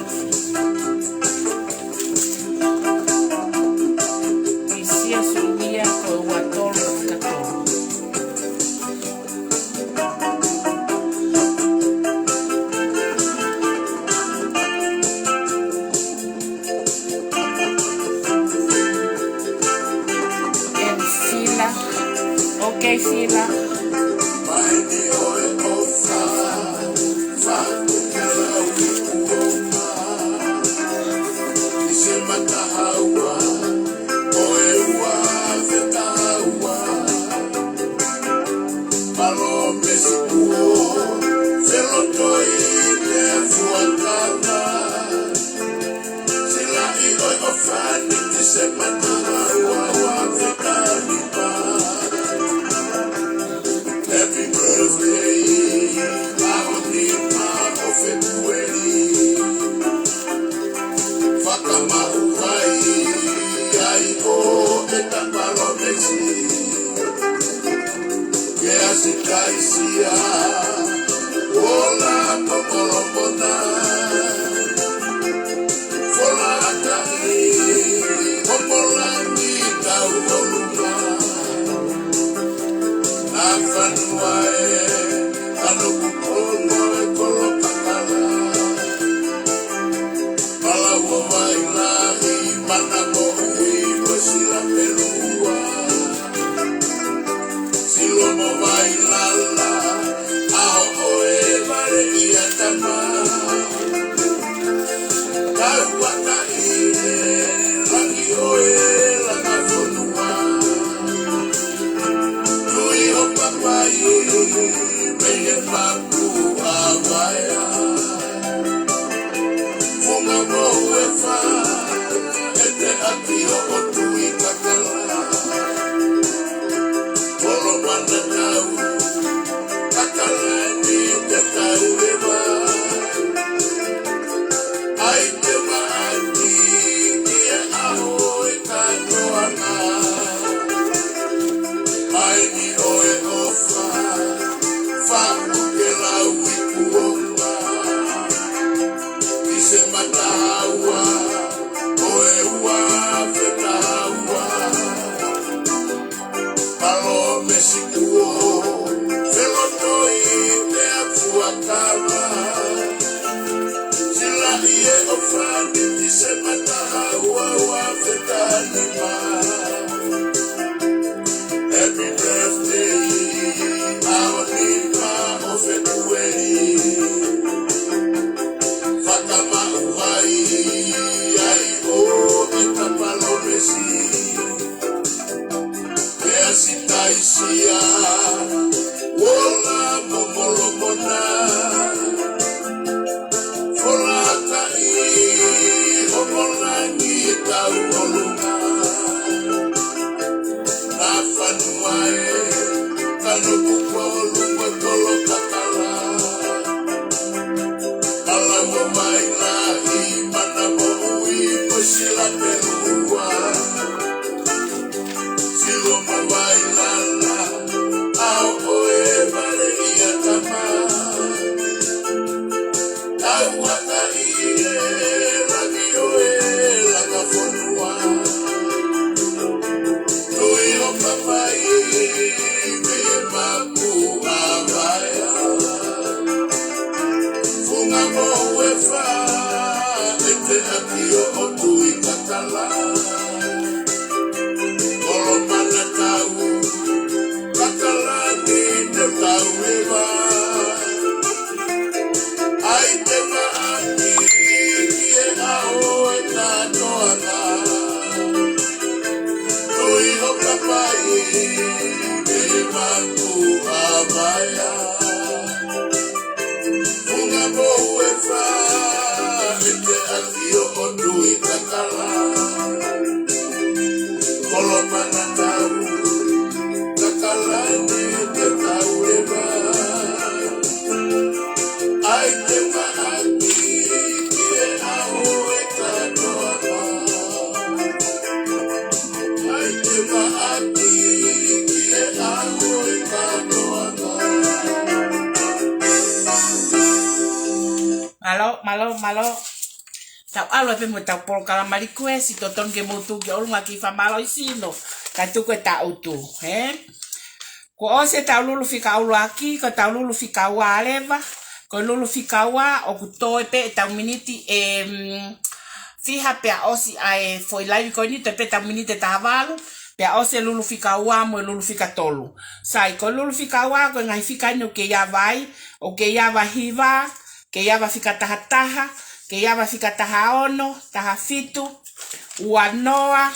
Isia Suʻia ko e ua tolu fika tolu. And Sila. Okay, Sila. Silaʻi ʻo e ʻofa ni Tisemba taha ua ua fekalipa. Happy birthday, ʻaho nima ʻo Fēpueli. Fakamaʻu ai, ai ʻo e ta palōmesi. Ke asi kaisia, ola ko Kolomona. Folataʻi, ko Polangi tau ʻolunga. Nafanua ē, kanoku pongo e kolopakala. Palau ʻo Vailahi, mana moʻui ko Sila Pelua. Silo mo Vailala, ʻaho ʻo e vale ia tama. Tauʻatāina, langi ʻo e langa fonua. Tui ʻo Papai, mei he maku ʻa Vaea. Funga mo Uefa, ʻe te ʻaki ʻo Tui Kakala. Kolo mana tau, Kakala ni te tau leva. ʻAi te maʻaki, ki he ʻaho e katoanga. Mai ni ʻo e ʻofa, faku ke lau i kuonga. Sila ie o fani ti se mata ha ua ua fetani ma. Happy birthday, aoni ma o fetueli. Fakamau vai, ai o i kapalolesi. Pea si taisia, uola mo Molomona. Folaka i o molangi tau olunga. Na fanua e, kanu kukolu mo tolo kakala. Ala mo mai lahi mana mo ui mo sila pelua. Silo mo vai lala, ao o e vale ia tama. Au aka i e lagi o e langa fonua. Tui o kapai, me maku a vaea. Funga mo uefa, e te aki o o tui kakala. Kolo mana tau, kakala ni te tau eva. Ai te maaki, ki e ao e katoanga. Tui o kapai, me maku a vaea. Funga mo uefa, e te aki o o tui kakala. Kolo mana tau, kakala ni te tau eva. Ai te maaki, ki e ao e katoanga. Ai te maaki, ki e ao e katoanga. Mālō, mālō, mālō. Tau ʻalu pē mo ʻetau polokalama request, totonu ke mou tuku ki ʻolunga ki he fakamālō ʻi sino, kae tuku e taʻutu, hē? Kuo ʻosi ʻetau lulu fika ʻuluaki, ko ʻetau lulu fika ua leva, ko e lulu fika ua, ʻoku toe pē ʻetau miniti ʻe, mm, fiha pea ʻosi ʻa e foʻi laivi ko eni, toe pē ʻetau miniti ʻe taha valu, pea ʻosi e lulu fika ua mo e lulu fika tolu. Sai, ko e lulu fika ua, ko e ngaahi fika eni ʻoku kei ava ai, ʻoku kei ava hiva, kei ava fika taha taha, kei ava fika taha ono, taha fitu, ua noa,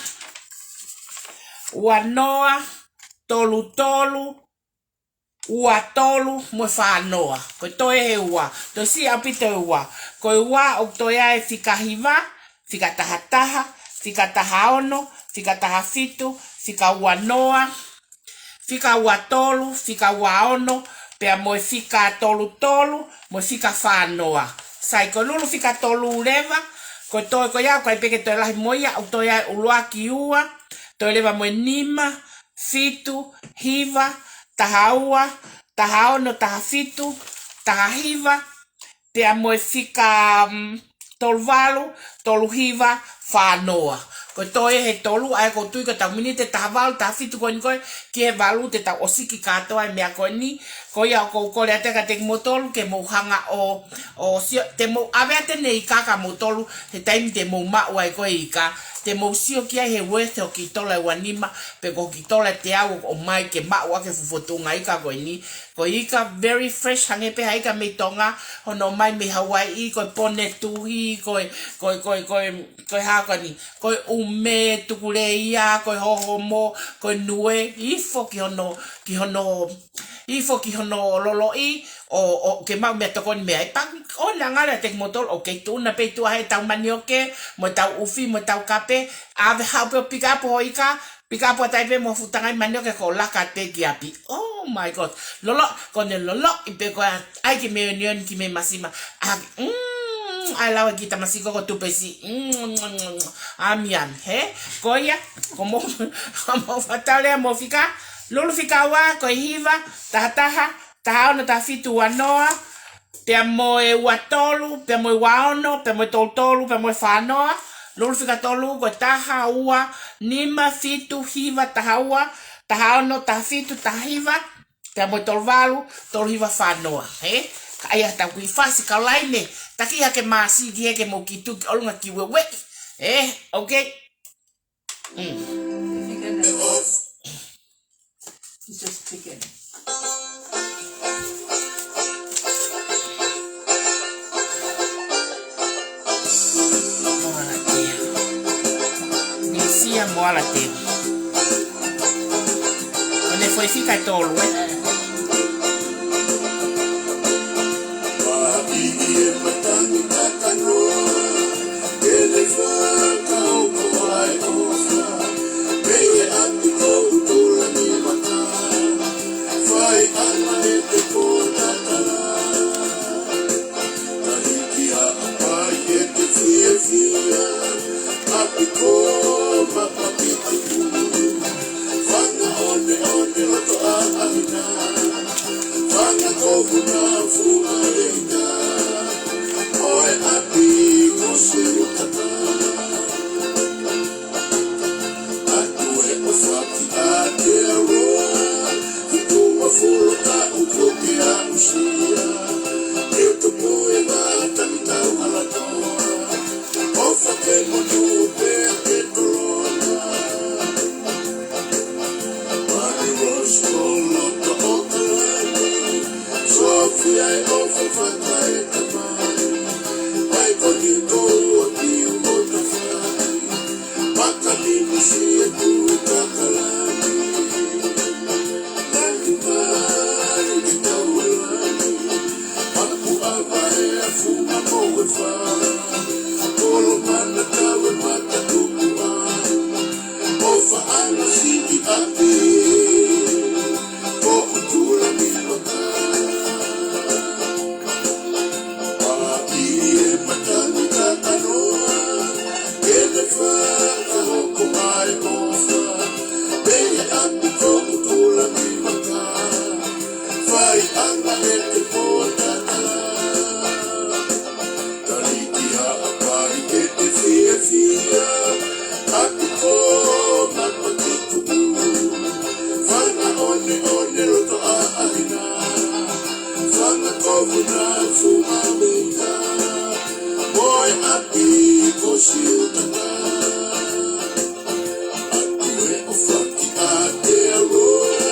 ua noa, tolu tolu, ua tolu, mo e fā noa. Ko e toe he ua. Toe siʻi ʻaupito e ua. Ko e ua ʻoku toe ai e fika hiva, fika taha taha, fika taha ono, fika taha fitu, fika ua noa, fika ua tolu, fika ua ono, pea mo e fika tolu tolu, mo e fika fā noa. Sai, ko e lulu fika tolu leva, ko e toe ko ia, ʻoku ʻikai pē ke toe lahi mo ia, ʻoku toe ai ʻuluaki ua, toe leva mo e nima, fitu, hiva, taha ua, taha ono, taha fitu, taha hiva, pea mo e fika, mm, tolu valu, tolu hiva, fā noa. Ko e toe he tolu, ʻa ia ʻoku ou tui ko ʻetau miniti ʻe taha valu, taha fitu ko eni ko ē, ki he valu te tau ʻosi ki kātoa e meʻa ko eni. Ko ia ʻoku ou kole atu kiate kimoutolu, ke mou hanga ʻo, ʻo sio, te mou ʻave atu ʻene ika kia moutolu, he taimi te mou maʻu ai ko ē ika. Te mou sio ki ai he worth hoki tola ʻe ua nima, pe ko hoki tola ʻe teau ʻoku ʻomai ke maʻu ʻaki e fuʻu fotunga ika ko eni. Ko e ika very fresh, hangē pē ha ika mei Tonga, hono ʻomai mei Hauaiʻi, ko e pone tuhi, ko e, ko e, ko e, ko e, ko e hā ko eni, ko e ʻume tukuleia, ko e hohomo, ko e nue, ifo ki hono, ki hono, ifo ki hono loloʻi, ʻo, ʻo ke maʻu meʻatokoni mei ai. Pea ʻoua naʻa ngalo ʻiate kimoutolu, ʻoku kei tuʻuna pē ʻi tuʻa he ʻetau manioke, mo ʻetau ʻufi, mo ʻetau kape, ʻave haʻu pē ʻo pick up hoʻo ika, pick up atu ai pē mo e fuʻu tangai manioke ko e laka pē ki ʻapi. Oh my God. Lolo, ko ʻene loloʻi pē ko ē, ʻai ke meʻoniʻoni ki mei masima. ʻA, mm, ʻai lau e kiʻi tamasiʻi ko ē ko Tupesi. Mm, mm, mm, mm. ʻAmiami, hē? Ko ia, ko mou, ko mou fakatātā mo fika, lulu fika ua, ko e hiva, taha taha, taha ono, taha fitu, ua noa, pea mo e ua tolu, pea mo e ua ono, pea mo e tolu tolu, pea mo e fā noa, lulu fika tolu, ko e taha, ua, nima, fitu, hiva, taha ua, taha ono, taha fitu, taha hiva, pea mo e tolu valu, tolu hiva, fā noa, hē? Ka ʻai ha tau kui fasi ka laine, taki hake māsiki he ke mo ki tuki ʻolunga ki ueue. Eh, okay. Mm. It's just chicken. Moala Teu. Nisia Moala Teu. ʻO ne foʻi fika ʻe tolu, eh? Fanga kofu na funga leita, ʻo e ʻapi ko Siutaka. Atu e ʻofa ki Aotearoa, ki tuʻa fulo taʻu ko ke aʻusia, ke tupu e vata ni tau hala toa, ʻofa ke monu pea ke tolonga. Mary Rose Loloto ʻo Kalani, Sofia e ʻofa faka e tamai, Maikoni Koua ki Uotafai, Makamini Sietue Kakalani. Lani mai ki Taualani, Mapu ʻAva e afunga mo e fa, Kolomana Tau e Matatupu a, ʻOfaʻanga Siʻi ʻApi, ko Utula Mivaka. Paʻi e matangi kakanoa, ke ne fakahoko mai ʻofa, pea ʻapi ko Utula Mivaka. Fai ʻanga e te pō tatala. Taliki Haʻapai ke te fiefia, ʻapi ko Mapakituku. Fanga ʻoneʻone loto ʻaʻahina, fanga kofu na funga mita, mo e ʻapi ko Siutaka. Atu e ʻofa ki Aotearoa,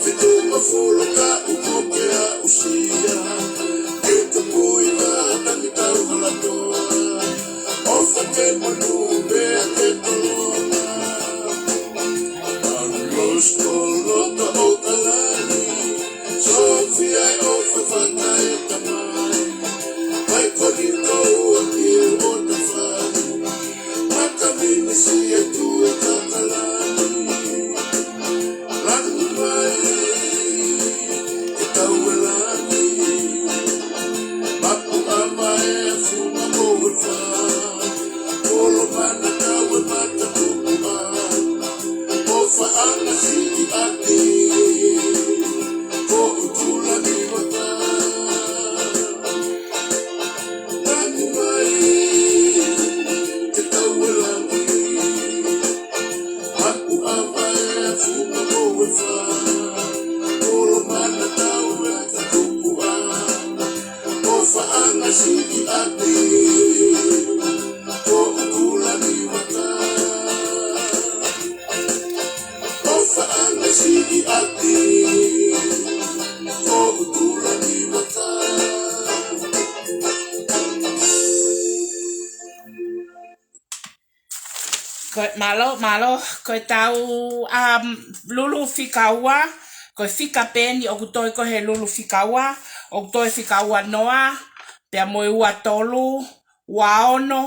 fitu ma fulo taʻu ko ke aʻusia, ke tupu e vata ni tau hala toa, ʻofa ke monu pea ke tolonga. Mary Rose Loloto ʻo Kalani, Sofia e ʻofa faka e tamai, Maikoni Koua ki Uotafai, Makamini Sietue Kakalani. Lanu mai ki Taualani, Mapu ʻAva e afunga mo e fa, Kolomana Tau e Matatupu a, ʻOfaʻanga Siʻi ʻApi, ko Utula Mivaka. Lanu mai ki Taualani, Mapu ʻAva e afunga mo e fa, Kolomana Tau e Matatupu a, ʻOfaʻanga Siʻi ʻApi, ko Utula Mivaka. ʻOfaʻanga Siʻi ʻApi, ko Utula Mivaka. Ko e mālō, mālō, ko e tau, um, lulu fika ua, ko e fika pē eni ʻoku toe ko ē he lulu fika ua, ʻoku toe fika ua noa, pea mo e ua tolu, ua ono,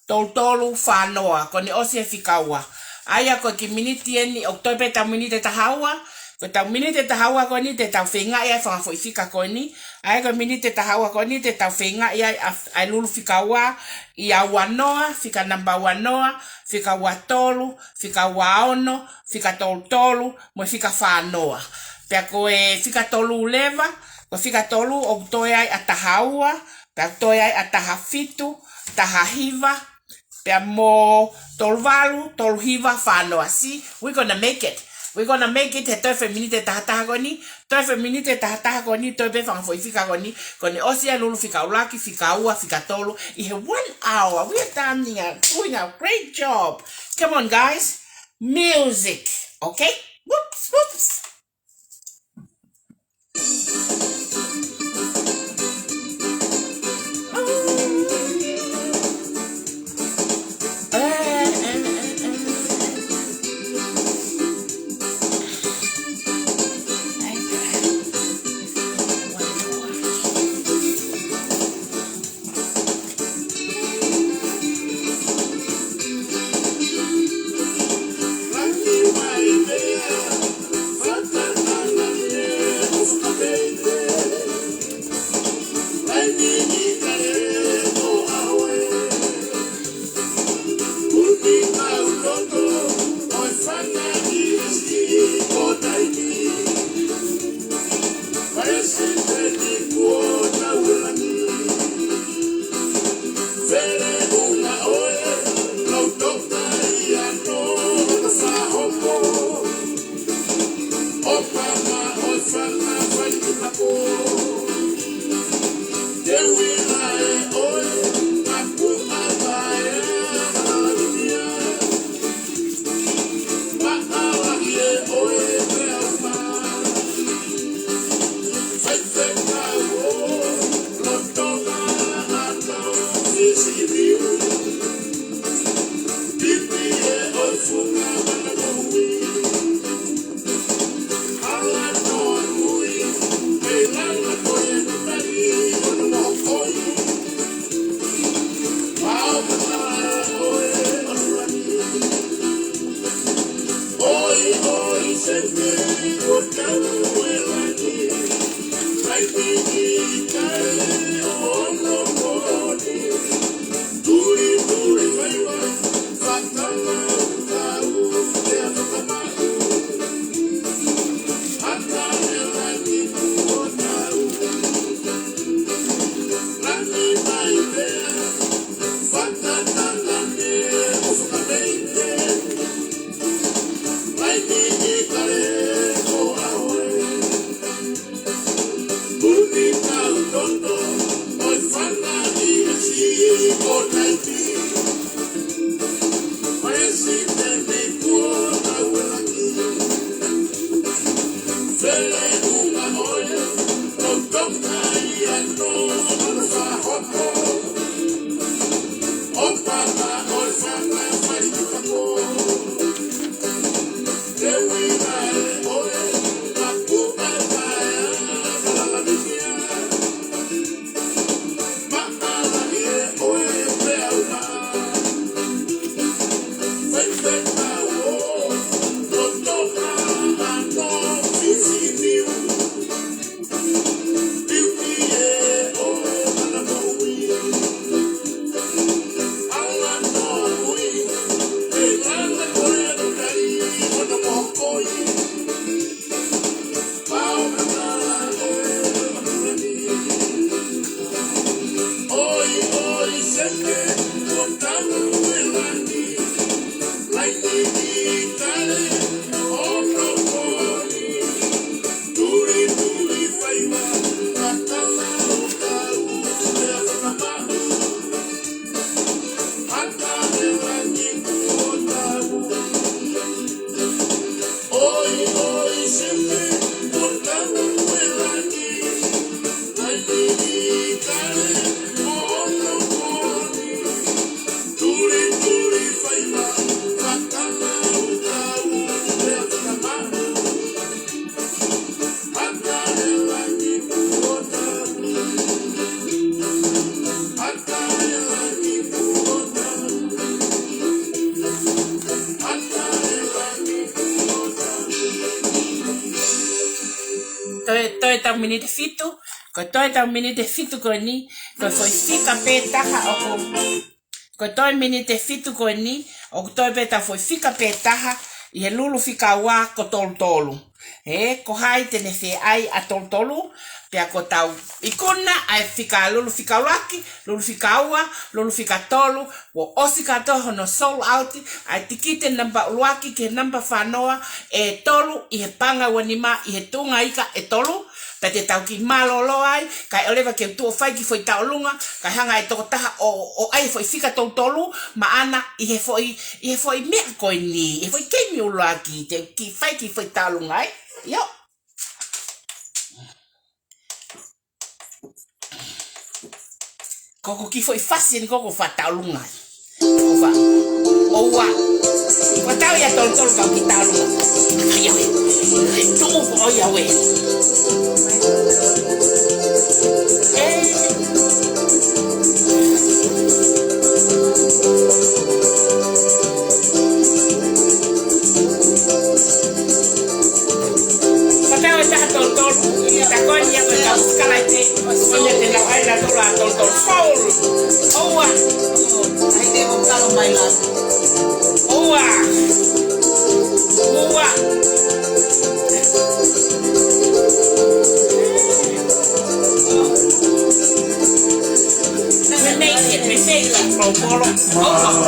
tolu tolu, fā noa, ko ʻene ʻosi e fika ua. ʻA ia ko e kiʻi miniti eni, ʻoku toe pē tau miniti ʻe taha ua, ko e tau miniti ʻe taha ua ko eni te tau feingaʻi ai e fanga foʻi fika ko eni, ʻa ia ko e miniti ʻe taha ua ko eni te tau feingaʻi ai ʻa, ʻa e lulu fika ua, ʻi he ua noa, fika namba ua noa, fika ua tolu, fika ua ono, fika tolu tolu, mo e fika fā noa. Pea ko e fika tolu leva, ko e fika tolu ʻoku toe ai ʻa taha ua, pea toe ai ʻa taha fitu, taha hiva, pea mo tolu valu, tolu hiva, fā noa. See, we gonna make it. We gonna make it, he toe foʻi miniti ʻe taha taha ko eni, Toe foʻi miniti ʻe taha taha ko eni, toe pē fanga foʻi fika ko eni, ko eni ʻosi ʻa e lulu fika ʻuluaki, fika ua, fika tolu, ʻi he one hour. We are done here, doing a great job. Come on, guys. Music, okay? Whoops, whoops. Toe, toe ʻetau miniti ʻe fitu, ko e toe ʻetau miniti ʻe fitu ko eni, ko e foʻi fika pē taha ʻoku, ko e toe miniti ʻe fitu ko eni, ʻoku toe pē ʻetau foʻi fika pē taha, ʻi he lulu fika ua ko Tolutolu. Ē, ko hai te ne fie ʻai ʻa Tolutolu, pea ko ʻetau ikuna ʻa e fika lulu fika ʻuluaki, lulu fika ua, lulu fika tolu, kuo ʻosi kātoa hono sold out ʻa e tikite namba ʻuluaki ki he namba fā noa ʻe tolu ʻi he paʻanga ua nima ʻi he tuʻunga ika ʻe tolu, pea te tau kiʻi mālōlō ai, kae ʻoua leva ke u tuʻu ʻo fai kiʻi foʻi tauʻolunga, kae hanga ʻe he tokotaha ʻo, ʻo ʻai e foʻi fika Tolutolu maʻana ʻi he foʻi, ʻi he foʻi meʻa ko eni, ʻi he foʻi keimi ʻuluaki, te u kiʻi fai kiʻi foʻi tauʻolunga ai. ʻIo. Ko ʻeku kiʻi foʻi fasi eni ko ʻeku fakatauʻolunga ai. ʻOua. ʻOua. Fakatau ia Tolutolu kau kiʻi tauʻolunga. ʻAi au ē. Tuʻu ko ia ē. Ē. Fakatau e taha Tolutolu. Ka ko eni ia ko e kau Sikalaite. Ko ia te nau ʻai ʻa Tolutolu, ʻa Tolutolu. Soul. ʻOua. Ai te mo kalo mai la. ʻOua. ʻOua. We make it, we make it, Tolutolu. ʻOua.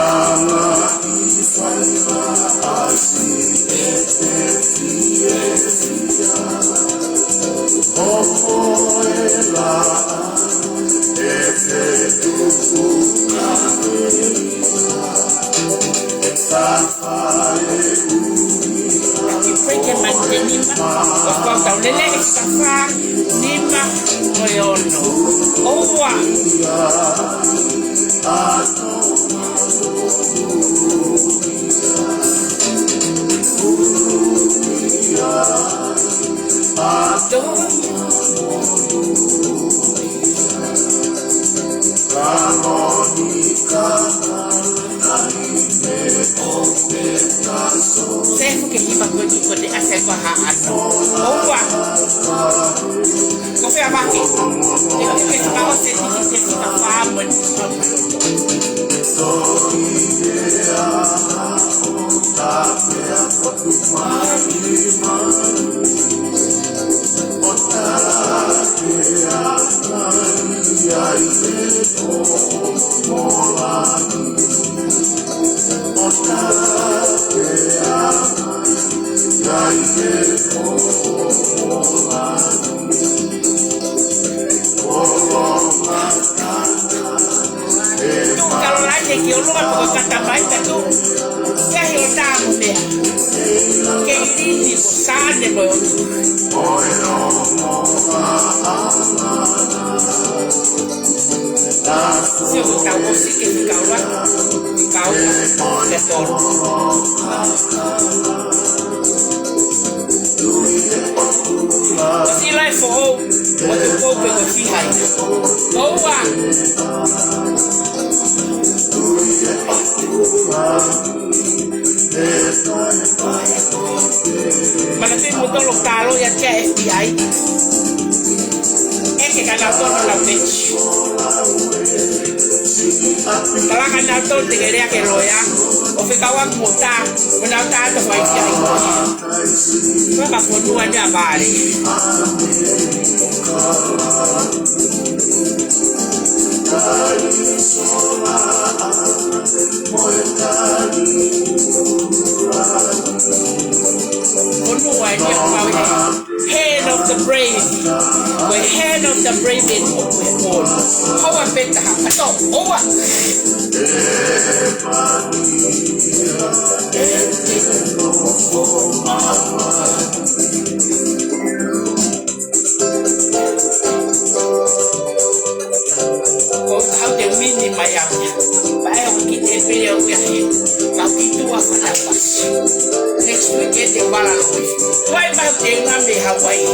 Kiʻi break mai te nima, ʻo kau tau lele he fika fā, nima, mo e ono. ʻOua. Sefu ke hiva ko eni ko te ase ko ha ano. ʻOua. Ko fea vake. Te ke fakaʻosi e tikite fika fā mo e Tuʻu Kalolaine ki ʻolunga poko kata mai ka tuʻu. Ia he o tā mo mea. Ke ilini mo sane mo e o. Sio ko tau ʻosi ke fika ua. Fika ua. Fika tolu. Sila e foʻou, ʻo te pou pe ko fihai. ʻOua. Mana tui mo tolo talo ia kia F B I. ʻEke ka nau tono nau pechi. Kalaka nau tolo te ke lea ke loea. ʻO fekauʻaki mo tā, mo nau tā to fai kia i. Ko ka fonua ni a vale. Fonua ni a vale. Hand of the brave. Ko e hand of the brave in ʻoku ʻi ai. ʻOua pē taha. ʻOua. ʻOku tau te mini mai au. Pae o ki te pele o ki ahi. Ka ki tua fana pasi. Next week e te wala loi. Wai mau te unga me Hawaii.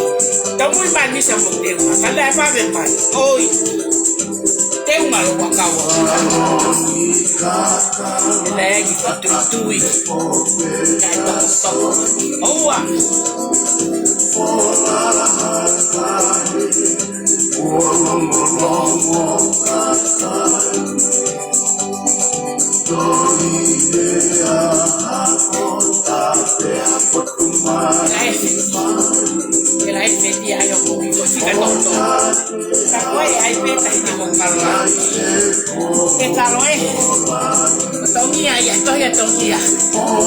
Tau mui mai misa mo te unga. Kanda e pave mai. Oi. Te unga lo wakawa. Ina e ki fatu tui. Kai tau tau. ʻOua. Ke kalo e. Tongia ia, tohi ʻa Tongia. E, o.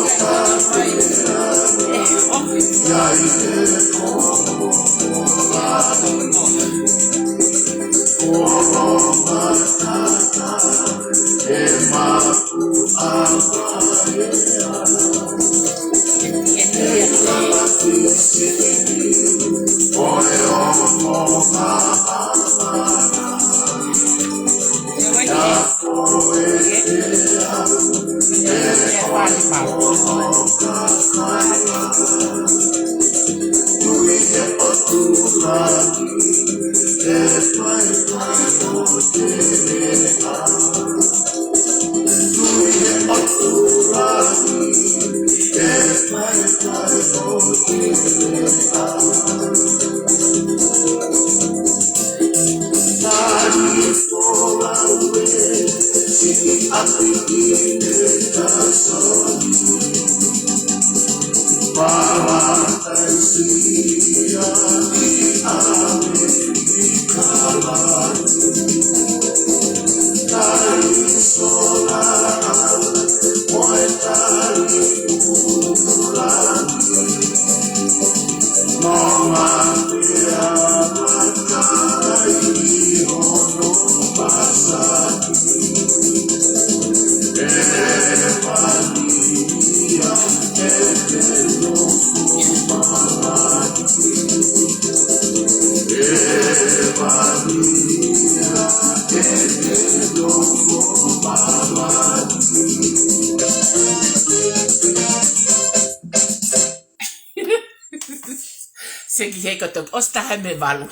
Seki hei ko toki ʻosi taha mei he valu.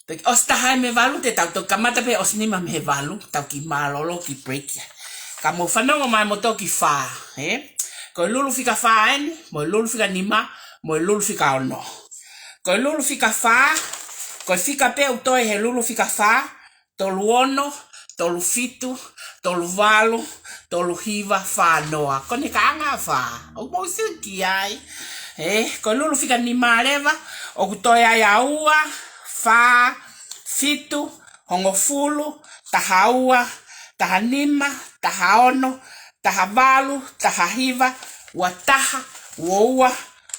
Toki ʻosi taha mei he valu, te tau toki kamata pē ʻosi nima mei he valu, tau kiʻi mālōlō kiʻi break ia. Ka mou fanongo mai mo toki fā, ē? Ko e Lulu fika fā eni, mo e Lulu fika nima, mo e Lulu fika ono. Ko e Lulu fika fā, ko e fika pē ʻoku toe he Lulu fika fā, tolu ono, tolu fitu, tolu valu, tolu hiva, fā noa. Ko ʻene kāinga fā. ʻOku mou sio ki ai. Ē, ko e Lulu fika nima leva, ʻoku toe ai ʻa ua, fā, fitu, hongofulu, taha ua, taha nima, taha ono, taha valu, taha hiva, ua taha, ua ua,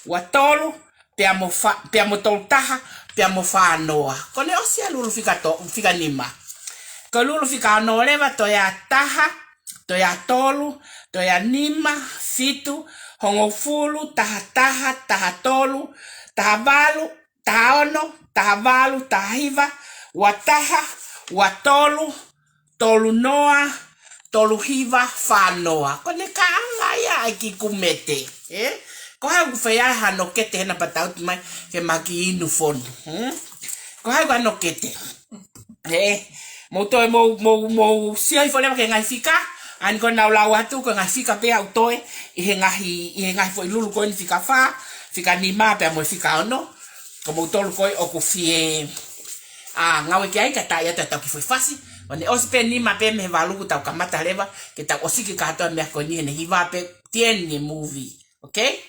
ua tolu, pea mo fā, pea mo tolu taha, pea mo fā noa. Ko ʻene ʻosi ʻa e Lulu fika to-, fika nima. Ko e Lulu fika ono leva, toe ʻa taha, toe ʻa tolu, toe ʻa nima, fitu, hongofulu, taha taha, taha tolu, taha valu, taha ono, taha valu, taha hiva, ua taha, ua tolu, tolu noa, tolu hiva, fā noa. Ko ʻene kāinga ia ʻa e kiʻi kumete, ē? Ko hai ʻoku fai ai hano kete hena patau mai ke maki inu fonu, hm? Ko hai ʻoku hano kete. Ē, mou toe, mou, mou, mou sio hifo leva ki he ngaahi fika, ʻa eni ko ʻenau lau atu, ko e ngaahi fika pē ʻoku toe ʻi he ngaahi, ʻi he ngaahi foʻi Lulu ko eni fika fā, fika nima pea mo e fika ono. Ko moutolu ko ē ʻoku fie, ā, ngāue ki ai kae ʻatā ʻetau kiʻi foʻi fasi. ʻO ne ʻosi pē nima pē mei he valu kuo tau kamata leva, ke tau ʻosi ki he kātoa meʻa ko eni he ʻene hiva pē, the end movie. Okay?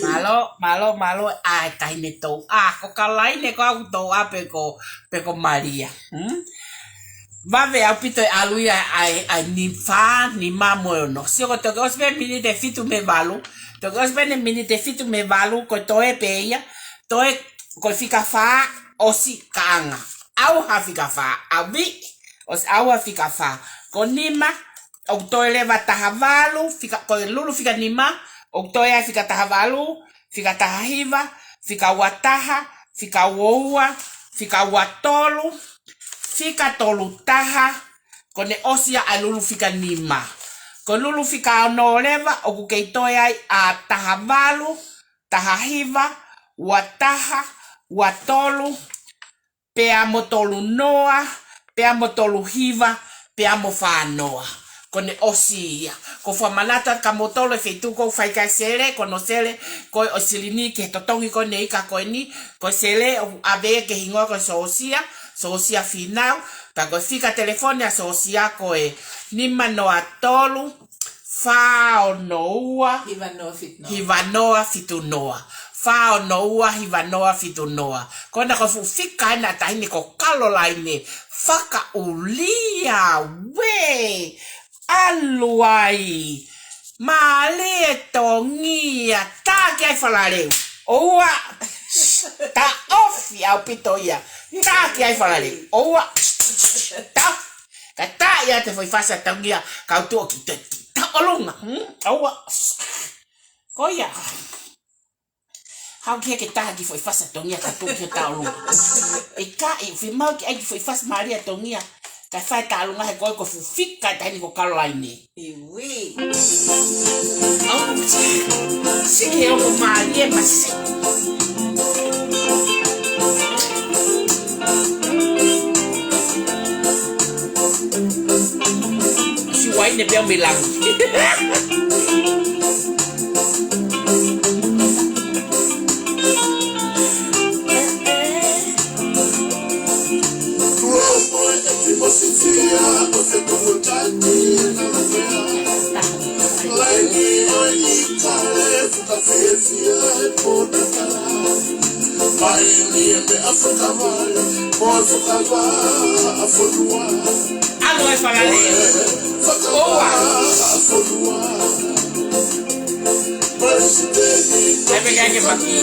Mālō, mālō, mālō, ʻa e taʻahine Touʻā, ko Kalolaine ko au Touʻā pe ko, pe ko Malia. Hmm? Vave ʻaupito e ʻalu ia ʻa e, ʻa e ni fā, nima mo e ono. Sio ko e toki ʻosi pē miniti ʻe fitu mei he valu. Toki ʻosi pē ʻene miniti ʻe fitu mei he valu, ko e toe pē ia. Toe, ko e fika fā, ʻosi kaʻanga. ʻAu ha fika fā, ʻavi, ʻosi ʻalu ha fika fā. Ko nima, ʻoku toe leva taha valu, fika, ko e lulu fika nima, ʻoku toe ai fika taha valu, fika taha hiva, fika ua taha, fika ua ua, fika ua tolu, fika tolu taha, ko ʻene ʻosi ia ʻa e lulu fika nima. Ko e lulu fika ono leva, ʻoku kei toe ai ʻa taha valu, taha hiva, ua taha, ua tolu, pea mo tolu noa, pea mo tolu hiva, pea mo fā noa. Ko ʻene ʻosi ia. Ko e fakamanatu atu kia moutolu e feituʻu ʻoku fai ki ai e sele, ko hono sele ko ē ʻo e silini ki he totongi ko eni ʻo e ika ko eni, ko e sele ʻoku ʻave ia ki he hingoa ko Sōsia, Sōsia Fīnau, pea ko e fika telefoni ʻa Sōsia ko e nima noa tolu, fā ono ua, hiva noa fitu noa. Hiva noa fitu noa. Fā ono ua, hiva noa fitu noa. Ko ena ko e fuʻu fika ena ʻa e taʻahine ko Kalolaine Fakaʻulia, uē. ʻAlu ai. Mālie Tongia, tā ki ai Falaleu. ʻOua. Taʻofi ʻaupito ia. Tā ki ai Falaleu. ʻOua. Tā. Ka tā ia te foʻi fasa Tongia, kau tuʻu ki te, ki taʻolunga. Hmm? ʻOua. Ko ia. Haʻu ki he ke tā ki foʻi fasa Tongia ka tuʻu ki taʻolunga. ʻIkai, fiemaʻu ke ʻai ki foʻi fasa Mālia Tongia. Kae fai taʻolunga he ko e ko e fuʻu fika ʻa e taʻahine ko Kalolaine. Iwi. ʻAu, sike o ko Mālie masi. Siʻi uaine pē ʻomi langi. Sifia o se tuku taki e na lofea. Laini o i kale fuka fiefia e pō tatala. Mai ni e meʻa fakavale, mo e fakavā a fonua. Alo e fakalele. Fakavā a fonua. Ai, meʻa ke maki,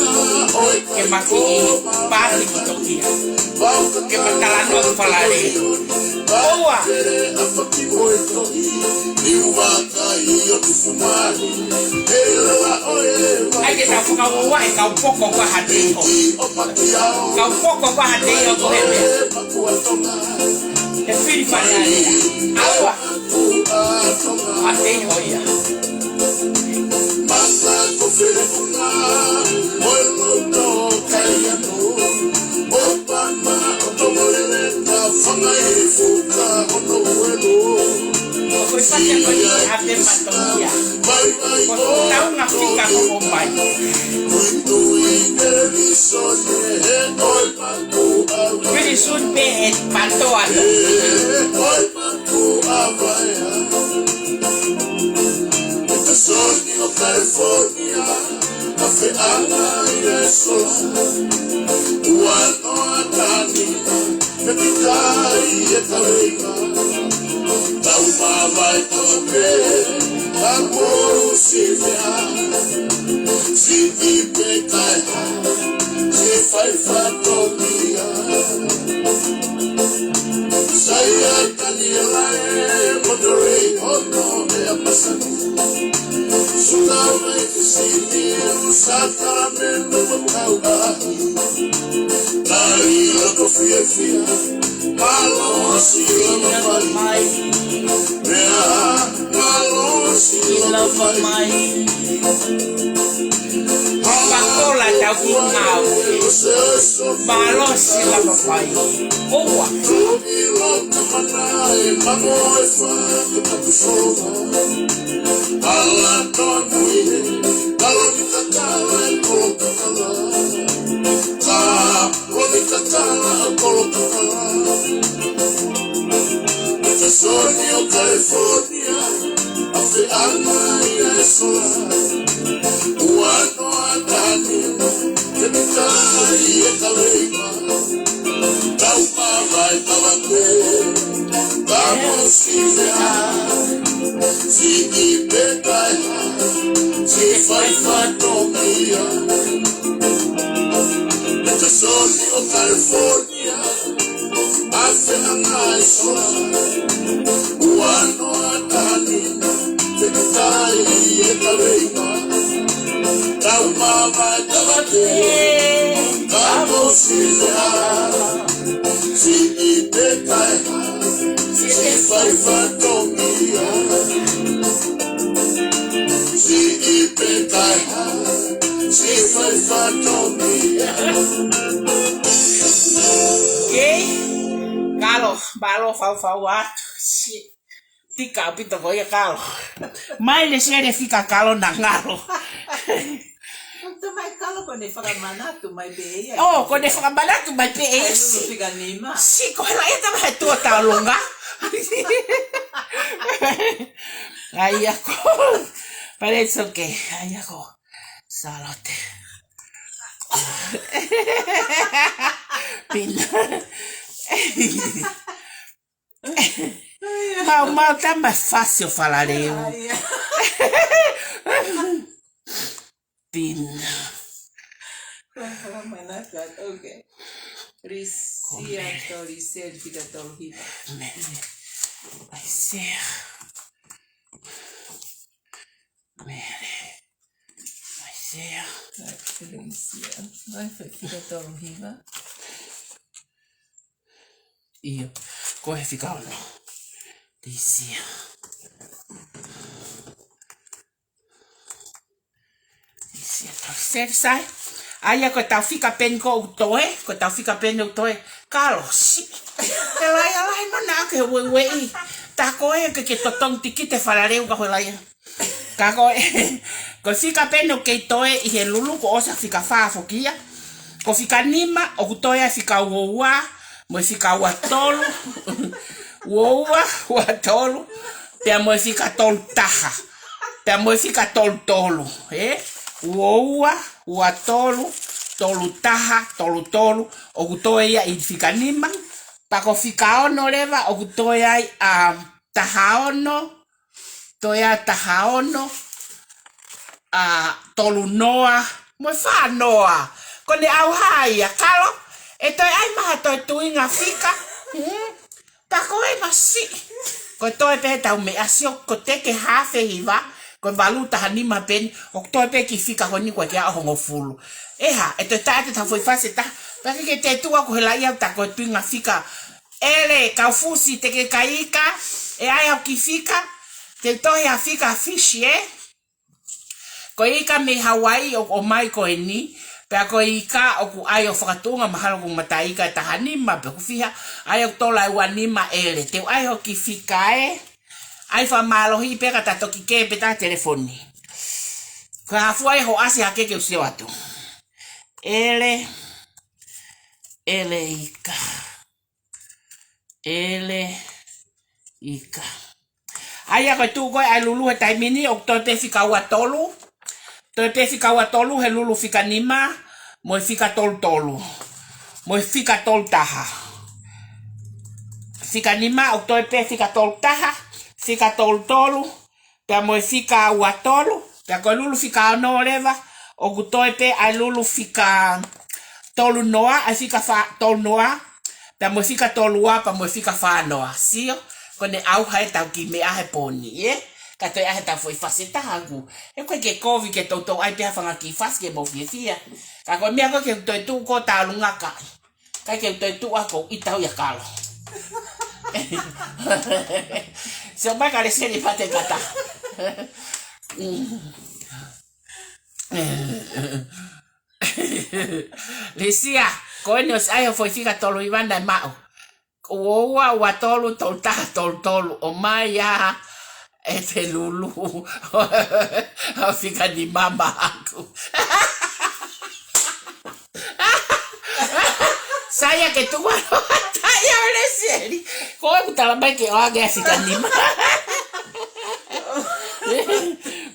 ke maki pāti ki Tokia. Ke matalanoa ki Falalele. ʻOua. Ai, ke tau fakauaʻi e kau poko ko Hatei ʻo. Kau poko ko Hatei ʻo ko he meʻa. He fili Falalele. ʻOua. Hatei ʻo ia. Masa ko Felekuna, mo e loto kai ano, o Pama, o Tomolele, ka fanga i fuka, o no uelo. Ko e fasi a ko ni a te matokia. Mai, mai, ko e taunga fika ko o mai. Tui, tui, televisione, he, oi, paku, au. Pretty soon, pe e patoa. He, oi, paku, au, ai, ai. Ko e soni ʻo California, ka feʻanga ia e sola. Ua noa tani, me pitai e kaveinga. Tau mavae tau pē, ka mou si meʻa. Si i pe kae ha, si fai fatongia. Sai ai Taniela e Monterey, ono e a Masani. Sula mai ki Sini, Sacramento, mo Kauaʻi. Kai loto fiefia, malosi lava mai. Meʻa, malosi lava mai. Pakola tau ki mau. Malosi lava mai. ʻOua. Ala tonu i he, kalo ni kakala e kolo kakala. Ka, kolo ni kakala e kolo kakala. Ko e soni ʻo California, a feʻanga ia e sola. Ua noa tani, ke pitai e kaveinga. Tau mavae tau pē, ka mou si meʻa. Si i pe kae ha, si fai fatongia. Ko e soni ʻo California, a feʻanga e sola. Ua noa tani, ke pitai e kaveinga. Tau mavae tau pē, ka mou si meʻa. Si i pe kae ha, si fai fatongia. Si i pe kae ha, si fai fatongia. Okay. Kalo, mālō faufau atu. Si. Tika ʻaupito ko ia Kalo. Mai le sele fika Kalo na ngalo. Tau mai Kalo ko ne fakamanatu mai pē ia. Oh, ko ne fakamanatu mai pē ia. Ai, si. Fika nima. Si, ko hela ia tama he tuo taulunga. Ai ako. But it's okay. Ai ako. Salote. Pina. Mau, mau tama fasi ʻo Falaleu. Ai, ai. Pina. Ko e fakamanatu, okay. Lisia, ko Lisia, fika tolu hiva. Mele. Lisia. Mele. Lisia. Lisia. Mai fika tolu hiva. ʻIo, ko e fika ono. Lisia. Lisia, tau save sai. ʻA ia ko e tau fika peni ko ʻoku toe, ko e tau fika peni ʻoku toe. Kalo, si. Ke laia lahi mana ke ueueʻi. Tā ko ē ke ke totongi tikite Falaleu ka ko e laia. Ka ko e, ko e fika peni ʻoku kei toe ʻi he lulu kuo ʻosi ʻa e fika fā foki ia. Ko e fika nima ʻoku toe ʻa e fika ua ua, mo e fika ua tolu. Ua ua, ua tolu, pea mo e fika tolu taha, pea mo e fika tolu tolu, ē? Ua ua, ua tolu, tolu taha, tolu tolu, ʻoku toe ia ʻi fika nima, pea ko fika ono leva, ʻoku toe ai ʻa taha ono, toe ʻa taha ono, ʻa tolu noa, mo e fā noa. Ko ʻene ʻauha ia, Kalo, ʻe toe ai maha toe tuʻunga fika. Hmm? Pea ko e masiʻi. Ko e toe pē tau meʻa sio, ko e teke hafe hiva, ko e valu taha nima peni, ʻoku toe pē ki fika ko eni ko e ke ʻa hongofulu. ʻE hā, ʻe toe taʻe te tau foʻi fasi taha. Pea ke ke te tua ko he laʻia ta ko e tuʻunga fika. ʻEle, kau fusi te ke kai ika, ʻe ai au ki fika, te tohi ʻa fika Fisi, ē? Ko e ika mei Hawaii ʻoku ʻomai ko eni, pea ko e ika ʻoku ʻai ʻo fakatuʻunga mahalo ko e mataʻi ika ʻe taha nima pe ʻoku fiha, ʻai ʻoku tola ʻe ua nima ʻEle. Te u ʻai hoʻo kiʻi fika ē, ʻai fakamālohi pē ka ta toki kē pē ta telefoni. Ka hafua ʻi hoʻo ʻasi hake ke u sio atu. ʻEle, ʻEle ika. ʻEle ika. ʻA ia ko e tuʻu ko ē ʻa e lulu he taimi ni ʻoku toe pē fika ua tolu. Toe pē fika ua tolu he lulu fika nima, mo e fika tolu tolu. Mo e fika tolu taha. Fika nima ʻoku toe pē fika tolu taha, fika tolu tolu, pea mo e fika ua tolu, pea ko e lulu fika ono leva, ʻoku toe pē ʻa e lulu fika tolu noa, ʻa e fika fā tolu noa, pea mo e fika tolu ua, pea mo e fika fā noa. Sio, ko ʻene ʻauha ʻetau kiʻi meʻa he pō ni, ē? Ka toe ʻai ʻetau foʻi fasi taha ʻoku. ʻE ko e ke kovi ke toutou ʻai pē ha fanga kiʻi fasi ke mou fiefia. Ka ko e meʻa ko ē ke toe tuʻu ko e talu ngaka. Kai ke u toe tuʻu ʻa ko ʻi tau ia Kalo. So mai ka le seli pate kata. Lisia, ko eni ʻosi ʻai hoʻo foʻi fika tolu hiva naʻe maʻu. Ua ua, ua tolu, tolu taha, tolu tolu, ʻomai ia ʻe te lulu. ʻA fika nima maʻaku. Sai ia ke tuku ʻa e loa taʻi ʻa e lesieli. Ko e kutala mai ke ʻoange ʻa fika nima.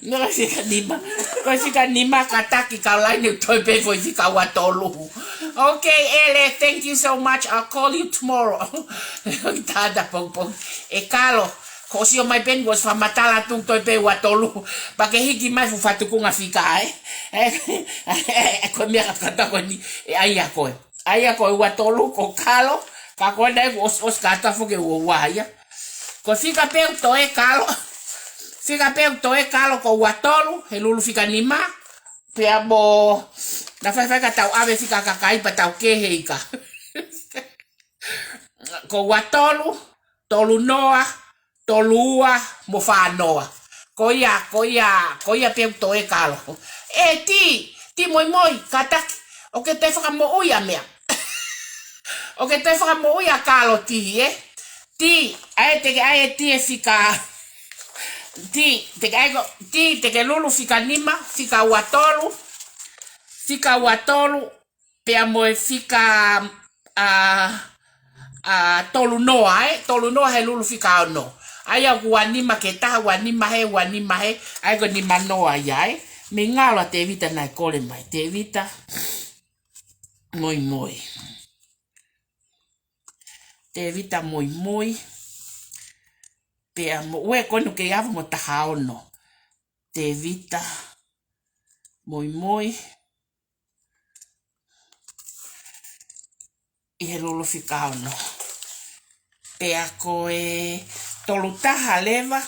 No fika nima. Ko e fika nima kātaki ka laine toe pē foʻi fika ua tolu. Okay, ʻEle, thank you so much. I'll call you tomorrow. Tātā pongipongi. ʻE Kalo, ko sio mai pē ni ko e fakamatala atu toe pē ua tolu. Pea ke hiki mai fuʻu fatukunga fika, ē? Ē, ko e meʻa kātaki ko eni, ʻe ʻai ʻa koe. ʻAi ʻa koe ua tolu ko Kalo, ka ko ena ʻoku ʻosi, ʻosi kātaki foki ua ua ia. Ko e fika pē ʻoku toe Kalo, fika pē ʻoku toe Kalo ko ua tolu, he lulu fika nima, pea mo, naʻa faifai ka tau ʻave fika kakai pea tau kē he ika. Ko ua tolu, tolu noa, tolu ua mo fā noa. Ko ia, ko ia, ko ia pē ʻoku toe Kalo. ʻE Ti, Ti moimoi, kātaki, ʻoku ke toe fakamoʻui ʻa meʻa. ʻOku ke toe fakamoʻui ʻa Kalo Ti, ē? Ti, ʻai te ke ʻai ʻe Ti e fika. Ti, te ke ʻai ko, Ti, te ke lulu fika nima, fika ua tolu, fika ua tolu, pea mo e fika, ʻa, ʻa, tolu noa, ē? Tolu noa he lulu fika ono. ʻAi ʻoku ua nima ke taha, ua nima he, ua nima he, ʻai ko e nima noa ia, ē? Mei ngalo ʻa Tevita naʻe kole mai. Tevita, moimoi. Tevita, moimoi. Pea mo, ue konu ke ava mo taha ono. Tevita, moimoi. ʻI he lulu fika ono. Pea ko e tolu taha leva,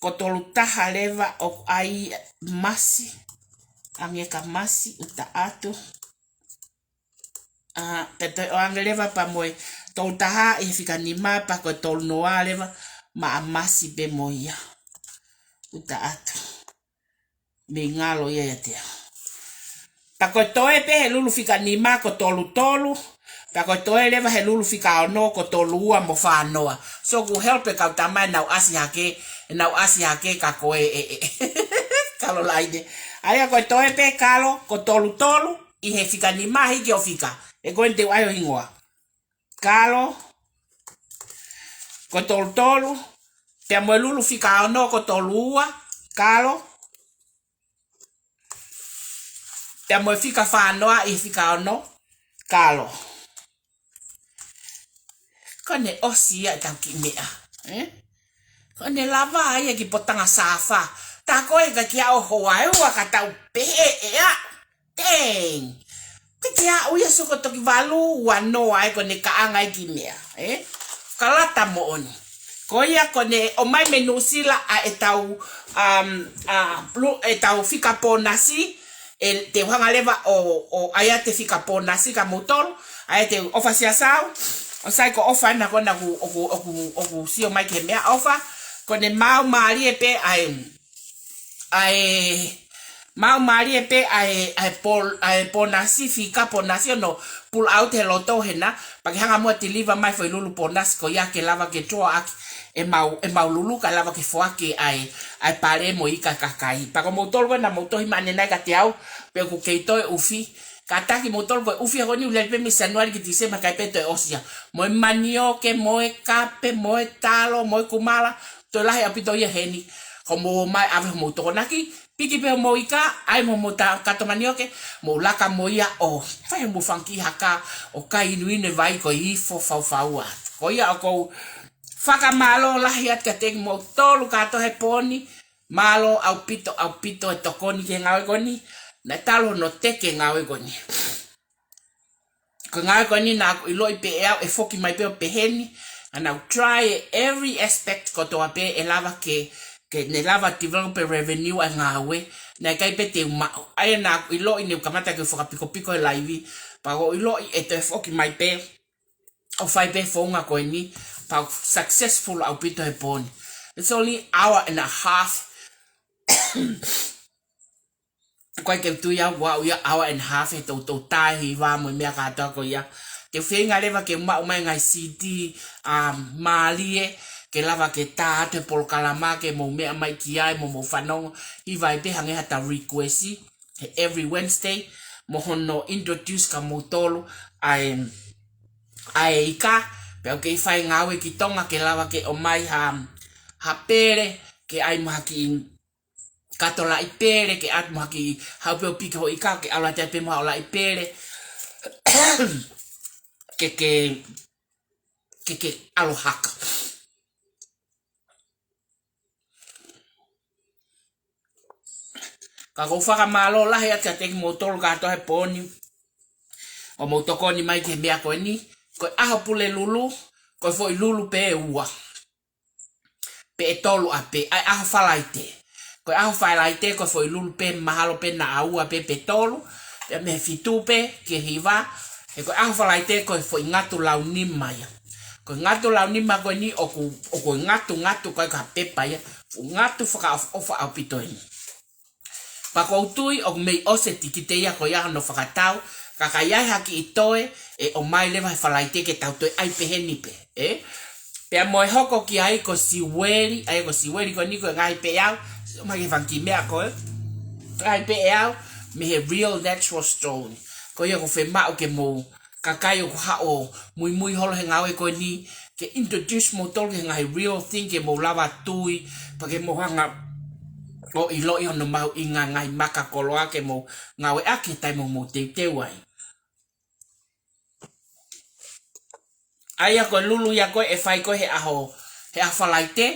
ko tolu taha leva ʻoku ʻai masi, ʻange ka masi, ʻuta atu. ʻA, pea toe ʻoange leva pea mo e tolu taha ʻi he fika nima pea ko e tolu noa leva maʻa masi pē mo ia. ʻUta atu. Mei ngalo ia ia te au. Pea ko e toe pē he lulu fika nima ko tolu tolu. Pea ko e toe leva he lulu fika ono ko tolu ua mo fā noa. So ʻoku help e kau tama ʻenau ʻasi hake, ʻenau ʻasi hake ka ko e, e, e. Kalo laine. ʻAi ʻa ko e toe pē Kalo ko tolu tolu. ʻI he fika nima hiki ʻo fika. ʻE ko eni te u ʻai ʻo hingoa. Kalo. ko e tolu tolu, pea mo e lulu fika ono ko e tolu ua, kalo, pea mo e fika fā noa ʻi he fika ono, kalo. Ko ʻene ʻosi ia ʻetau kiʻi meʻa, ē? Ko ʻene lava ia ki potanga safa. Tā ko e ka kia o hoa e ua ka tau pehē ʻe a. Teng. Ke kia ui a soko toki valu ua noa e ko ʻene kaʻanga e kiʻi meʻa, ē? Ka lata moʻoni. Ko ia ko ʻene ʻomai mei Nuʻusila ʻa ʻetau, um, ʻa, blu-, ʻetau fika ponasi, ʻe te u hanga leva ʻo, ʻo ʻai atu e fika ponasi kia moutolu, ʻa ia te u ʻofa Siasau, ʻoku sai ko e ʻofa ena ko ena ʻoku, ʻoku, ʻoku, ʻoku sio mai ki he meʻaʻofa, ko ʻene maau mālie pē ʻa e, ʻa e, maau mālie pē ʻa e, ʻa e pol-, ʻa e ponasi, fika ponasi ʻo ne pull out he loto hena, pea ke hanga muʻa ʻo deliver mai foʻi lulu ponasi ko ia ke lava ke draw ʻaki ʻemau, ʻemau lulu kae lava ke foaki ʻa e, ʻa e pale mo e ika ʻa e kakai. Pea ko moutolu ko ena mou tohi mai ʻanenai kiate au, pe ʻoku kei toe ʻufi. Kātaki moutolu ko e ʻufi ko eni ʻoku lele pē mei Sānuali ki Tīsema ʻikai pē toe ʻosi ia. Mo e manioke, mo e kape, mo e talo, mo e kumala, toe lahi ʻaupito ia heni. Ko mou ō mai ʻave homou tokonaki, piki pē homou ika, ʻai mo homou ta-, kato manioke, mou laka mo ia ʻo fai homou fanga kiʻi haka, ʻo kai inuinu e vai ko e ifo faufaua. Ko ia ʻoku ou fakamālō lahi atu kiate kimoutolu kātoa he pō ni, mālō ʻaupito, ʻaupito e tokoni ki he ngāue ko eni, naʻe talu hono teke e ngāue ko eni. Ko e ngāue ko eni naʻa ku ʻiloʻi pē ʻe au ʻe foki mai pē ʻo pehē ni, and I'll try every aspect kotoa pē ʻe lava ke, ke ne lava develop e revenue ʻa e ngāue, naʻe ʻikai pē te u maʻu. ʻA ia naʻa ku ʻiloʻi ne u kamata ke u fakapikopiko he laivi, pea ʻoku ou ʻiloʻi ʻe toe foki mai pē, ʻo fai pē founga ko eni, pea successful ʻaupito he pō ni. It's only hour and a half. Ko e ke tui au ʻoku aʻu ia hour and a half he toutou tā e hiva mo e meʻa kātoa ko ia. Te u feinga leva ke maʻu mai e ngaahi CD, um, mālie, ke lava ke tā atu he polokalama ke mou meʻa mai ki ai mo mou fanongo. Hiva ai pē hangē haʻata request he every Wednesday, mo hono introduce kia moutolu ʻa e, ʻa e ika, pea ʻoku kei fai ngāue ki Tonga ke lava ke ʻomai ha, ha pele, ke ʻai mo ha kiʻi kato laʻi pele, ke ʻatu mo ha kiʻi haʻu pē ʻo piki hoʻo ika, ke ʻalu atu ai pē mo haʻo laʻi pele. Ke, ke, ke, ke ʻalu hake. Ka ʻoku ou fakamālō lahi atu kiate kimoutolu kātoa he pō ni, ʻoku mou tokoni mai ki he meʻa ko eni, ko e ʻaho Pulelulu, ko e foʻi lulu pē ʻe ua. Pe ʻe tolu ʻa pē, ʻa e ʻaho Falaite. Ko e ʻaho Falaite, ko e foʻi lulu pē mahalo pē naʻa ua pē pe tolu, pea mei he fitu pē ki he hiva, he ko e ʻaho Falaite, ko e foʻi ngatu launima ia. Ko e ngatu launima ko eni ʻoku, ʻoku ngatungatu ko e ka pepa ia, fuʻu ngatu fakaʻofoʻofa ʻaupito eni. Pea ʻoku ou tui ʻoku mei ʻosi e tikite ia ko ia hono fakatau, ka ka ʻi ai ha kiʻi toe, ʻe ʻomai leva he Falaite ke tau toe ʻai pehē ni pē, ē? Pea mo e hoko ki ai ko e siueli, ʻa ia ko e siueli ko eni ko e ngaahi peau, ʻomai ke fanga kiʻi meʻa ko e, ngaahi peau, mei he Real Natural Stone. Ko ia ʻoku fiemaʻu ke mou kakai ʻoku haʻu ʻo muimui holo he ngāue ko eni, ke introduce moutolu ki he ngaahi real thing ke mou lava tui, pea ke mou hanga ʻo ʻiloʻi hono mahuʻinga e ngaahi maka koloa ke mou ngāueʻaki he taimi ʻoku mou teuteu ai. ʻA ia ko e lulu ia ko ē ʻe fai ko ē he ʻaho, he ʻaho Falaite,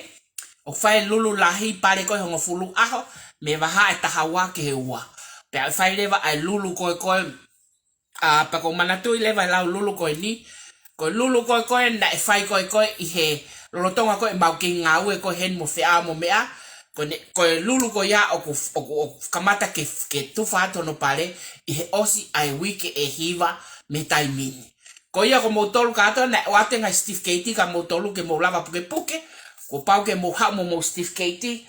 ʻoku fai e lulu lahi pale ko ē hongofulu ʻaho, mei he vahaʻa ʻe taha ua ki he ua. Pea ʻe fai leva ʻa e lulu ko ē ko ē, ʻa, pea ʻoku ou manatuʻi leva e lau lulu ko eni. Ko e lulu ko ē ko ē naʻe fai ko ē ko ē ʻi he lolotonga ko ē ʻemau kei ngāue ko ē heni mo feʻao mo meʻa. Ko ʻene, ko e lulu ko ia ʻoku, ʻoku, ʻoku kamata ke, ke tufa atu hono pale ʻi he ʻosi ʻa e uike ʻe hiva mei he taimi ni. Ko ia ko moutolu kātoa naʻe ʻoatu e ngaahi certificate kia moutolu ke mou lava pukepuke. Kuo pau ke mou haʻu mo homou certificate.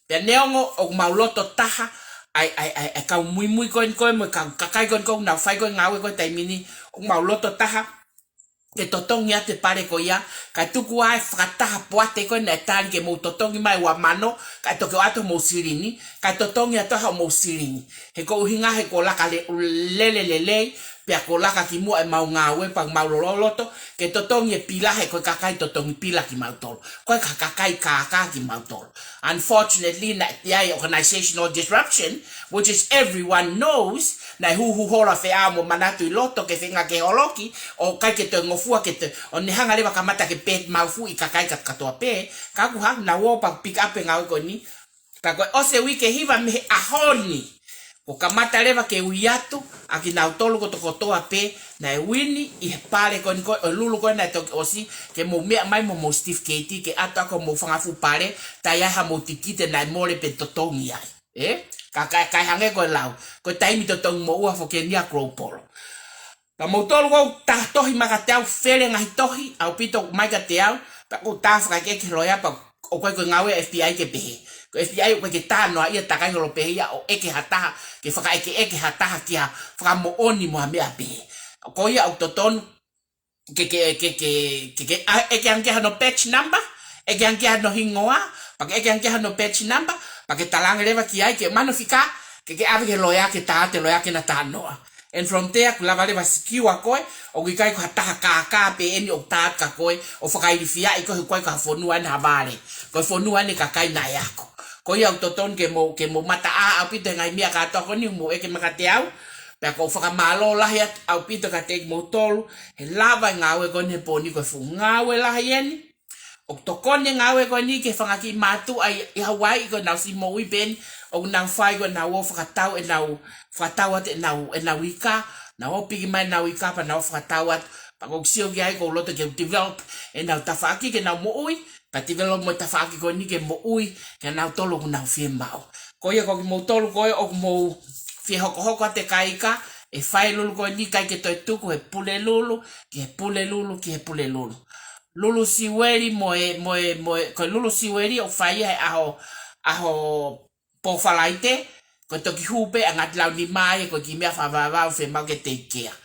Pea neongo ʻoku mau loto taha, ʻa e, ʻa e, ʻa e, ʻa e kau muimui ko eni ko ē, mo e kau kakai ko eni ko ē, ʻoku nau fai ko ē ngāue ko ē he taimi ni, ʻoku mau loto taha ke totongi atu e pale ko ia, kae tuku ā e fakataha poate ko ē naʻe tali ke mou totongi mai ua mano, kae toki ʻoatu homou silini, kae totongi atu ā homou silini. He ko e ʻuhinga he kuo laka le-, lele lelei, Pea ko e laka ki muʻa ʻemau ngāue pea mau loloto ke totongi e pila he ko e kakai totongi pila kimautolu. Ko e ka- kakai kākā kimautolu. Unfortunately, naʻe ʻi ai e organizational disruption, which is everyone knows, naʻe huhu hola feʻao mo manatu ʻi loto ke feinga ke holoki, ʻo ʻikai ke toe ngofua ke toe, ʻo ne hanga leva kamata ke pet mau fuʻi kakai katoa pē, ka ʻoku hā, naʻa nau ō pea pick up e ngāue ko eni, ka ko e ʻosi e uike hiva mei he ʻaho ni, kuo kamata leva ke ui atu ʻa kinautolu kotokotoa pē naʻe uini ʻi he pale ko eni ko ē, ʻo e Lulu ko ē naʻe toki ʻosi, ke mou meʻa mai mo mou certificate ke ʻatu ʻaki hoʻomou fanga fuʻu pale, tai ai haʻamou tikite naʻe mole pe totongi ai. Ē? Ka, ka, kae hangē ko e lau, ko e taimi totongi moʻua foki eni ʻa Global. Ka moutolu ʻoku tā tohi mai kiate au, fele ngaahi tohi ʻaupito mai kiate au, pea ʻoku tā fakaʻekeʻeke loea pea ʻoku ʻikai ko e ngāue ʻa e F B I ke pehē. Ko e F B I ʻoku ʻikai ke tā noaʻia takai holo pehē ia ʻo ʻeke ha taha, ke fakaʻekeʻeke ha taha ki ha fakamoʻoni mo ha meʻa pehē. Ko ia ʻoku totonu ke, ke, ke, ke, ke, ke, ʻa, ʻeke ange ki ai hono badge number, ʻeke ange ki ai hono hingoa, pea ke ʻeke ange ki ai hono badge number, pea ke talaange leva ki ai ke mano fika, ke, ke ʻave ki he loea ke tā atu e loea ke na tā noa. And from there, kuo lava leva secure koe, ʻoku ʻikai ko ha taha kākā pē eni ʻoku tā atu kia koe, ʻo fakailifiaʻi koe he ʻoku ʻikai ko ha fonua eni ha vale. Ko e fonua eni e kakai naʻe ako. Ko ia ʻoku totonu ke mou, ke mou mataʻā ʻaupito he ngaahi meʻa kātoa ko eni, mou ʻeke mai kiate au, pea ʻoku ou fakamālō lahi atu ʻaupito kiate kimoutolu, he lava e ngāue ko eni he pō ni ko e fuʻu ngāue lahi eni, ʻoku tokoni e ngāue ko eni ki he fanga kiʻi mātuʻa ʻi, ʻi Hawaii ko ʻenau siʻi moʻui pē eni, ʻoku nau fai ko ʻenau ō fakatau ʻenau, fakatau atu ʻenau, ʻenau ika, nau ō piki mai ʻenau ika pea nau ō fakatau atu, pea ʻoku ou sio ki ai ʻoku ou loto ke u develop ʻenau tafaʻaki ke nau moʻui, pea develop mo e tafaʻaki ko eni ke moʻui, kia nautolu ʻoku nau fiemaʻu. Ko ia ko kimoutolu ko ē ʻoku mou fie hokohoko atu e kai ika, ʻe fai e Lulu ko eni ʻikai ke toe tuku he Pulelulu, ki he Pulelulu, ki he Pulelulu. Lulu Siueli mo e, mo e, mo e, ko e Lulu Siueli ʻoku fai ia he ʻaho, ʻaho pō Falaite, ko e toki hū pē ʻa Ngāti Launima ia ko e kiʻi meʻa fakavavevave fiemaʻu ke take care.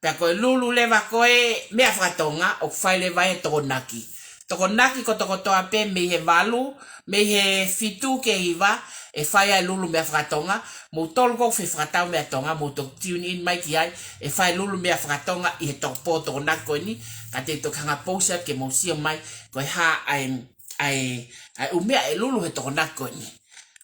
Pea ko e Lulu leva ko e meʻa fakatonga, ʻoku fai leva ia he Tokonaki. Tokonaki kotokotoa pē mei he valu, mei he fitu ki he hiva, ʻe fai ai e Lulu meʻa fakatonga, moutolu ʻoku fie fakatau meʻa Tonga, mou toki tune in mai ki ai, ʻe fai e Lulu meʻa fakatonga ʻi he toko pō Tokonaki ko eni, ka te u toki hanga ʻo post atu ke mou sio mai, ko e hā ʻa e, ʻa e, ʻa e ʻū meʻa ʻe Lulu he Tokonaki ko eni.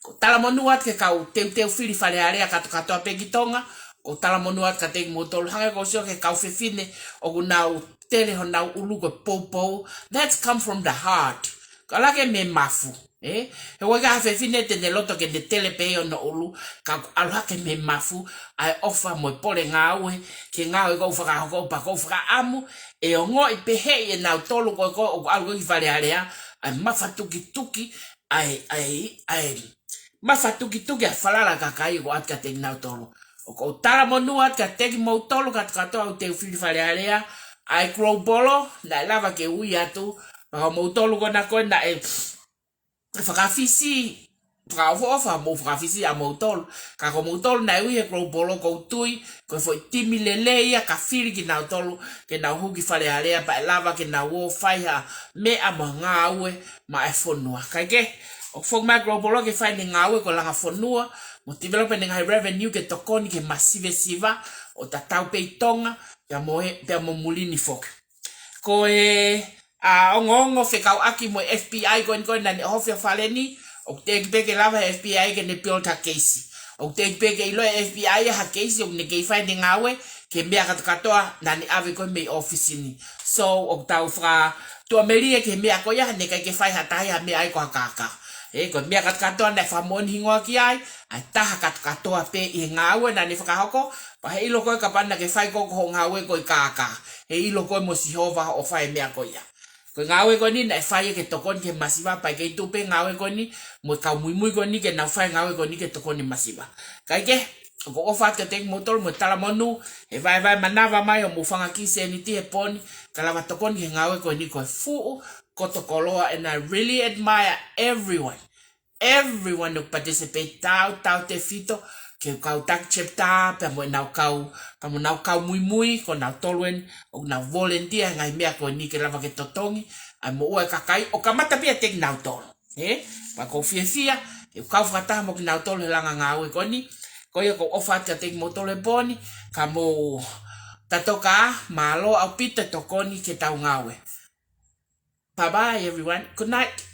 ʻOku ou talamonū atu ki he kau teuteu fili Fale Alea kātoa kātoa pē ki Tonga, ʻoku ou talamonū atu kiate kimoutolu hangē ko ʻeku sio ki he kau fefine ʻoku nau tele honau ʻulu ko e poupou. That's come from the heart. Ka ʻalu hake mei he mafu, ē? He ʻoku ʻikai ha fefine te ne loto ke ne tele pē hono ʻulu, ka ʻoku ʻalu hake mei he mafu, ʻa e ʻofa mo e pole ngāue, ki he ngāue ʻoku ou fakahoko pea ʻoku ou fakaʻamu, ʻe ongoʻi pehē ʻe nautolu ko ē ʻoku ʻalu ko ē ki Fale Alea, ʻa e mafatukituki, ʻa e, ʻa e, ʻa e mafatukituki ʻa e falala kakai ʻoku ʻoatu kiate kinautolu. ʻOku ou talamonū atu kiate kimoutolu kātoa kātoa ʻoku teuteu fili Fale Alea, ʻa e Global, naʻe lava ke ui atu, pea ko moutolu ko ena ko ē naʻe fakafisi, fakaʻofoʻofa mou fakafisi ʻa moutolu. Ka ko moutolu naʻe ui he Global ʻoku ou tui, ko e foʻi timi lelei ia ka fili kinautolu, ke nau hū ki Fale Alea pea ʻe lava ke nau ō fai ha meʻa mo ha ngāue maʻa e fonua. Kae kehe, ʻoku foki mai Global ke fai ʻene ngāue ko e langa fonua, mo develop ʻene ngaahi revenue ke tokoni ki he masivesiva, ʻo tatau pē ʻi Tonga, pea mo e, pea mo muli ni foki. Ko e, ʻa, ongoongo fekauʻaki mo e F B I ko eni ko ē naʻa ne ʻohofi ʻa Fale ni, ʻoku teʻeki pē ke lava he F B I ke ne build ha keisi. ʻOku teʻeki pē ke ʻilo ʻe he F B I ha keisi ʻoku ne kei fai ʻene ngāue, ki he meʻa kātoa kātoa naʻa ne ʻave ko ē mei he ʻōfisi ni. So, ʻoku tau fakatuʻamelie ki he meʻa ko ia, he naʻe ʻikai ke fai ha taha ia ha meʻa ai ko ha kākā. Ē, ko e meʻa kātoa kātoa naʻe fakamoʻoni hingoa ki ai, ʻa e taha kātoa kātoa pē ʻi he ngāue naʻa ne fakahoko, pea ʻe ʻilo ko ē kapau naʻa ke fai ko ē hoʻo ngāue ko e kākā. ʻE ʻilo ko ē mo Sihova hoʻo fai e meʻa ko ia. Ko e ngāue ko eni naʻe fai ia ke tokoni ki he masiva pea ʻikai tuʻu pē ngāue ko eni mo e kau muimui ko eni ke nau fai ngāue ko eni ke tokoni masiva. Kae kehe, ʻoku ou ʻofa atu kiate kimoutolu mo e talamonū, he vaevae manava mai hoʻomou fanga kiʻi sēniti he pō ni, ka lava tokoni ki he ngāue ko eni ko e fuʻu koto koloa, and I really admire everyone. Everyone who participate, tautautefito ki he kau taki chapter, pea mo ʻenau kau, pea mo ʻenau kau muimui, ko nautolu eni ʻoku nau volunteer he ngaahi meʻa ko eni ke lava ke totongi ʻa e moʻua e kakai, ʻo kamata pē ʻiate kinautolu. Ē? Pea ʻoku ou fiefia ke u kau fakataha mo kinautolu he langa ngāue ko eni. Ko ia ʻoku ou ʻofa atu kiate kimoutolu he pō ni, ka mou Tatoka, mālō ʻaupito e tokoni ke tau ngāue. Bye bye everyone. Good night.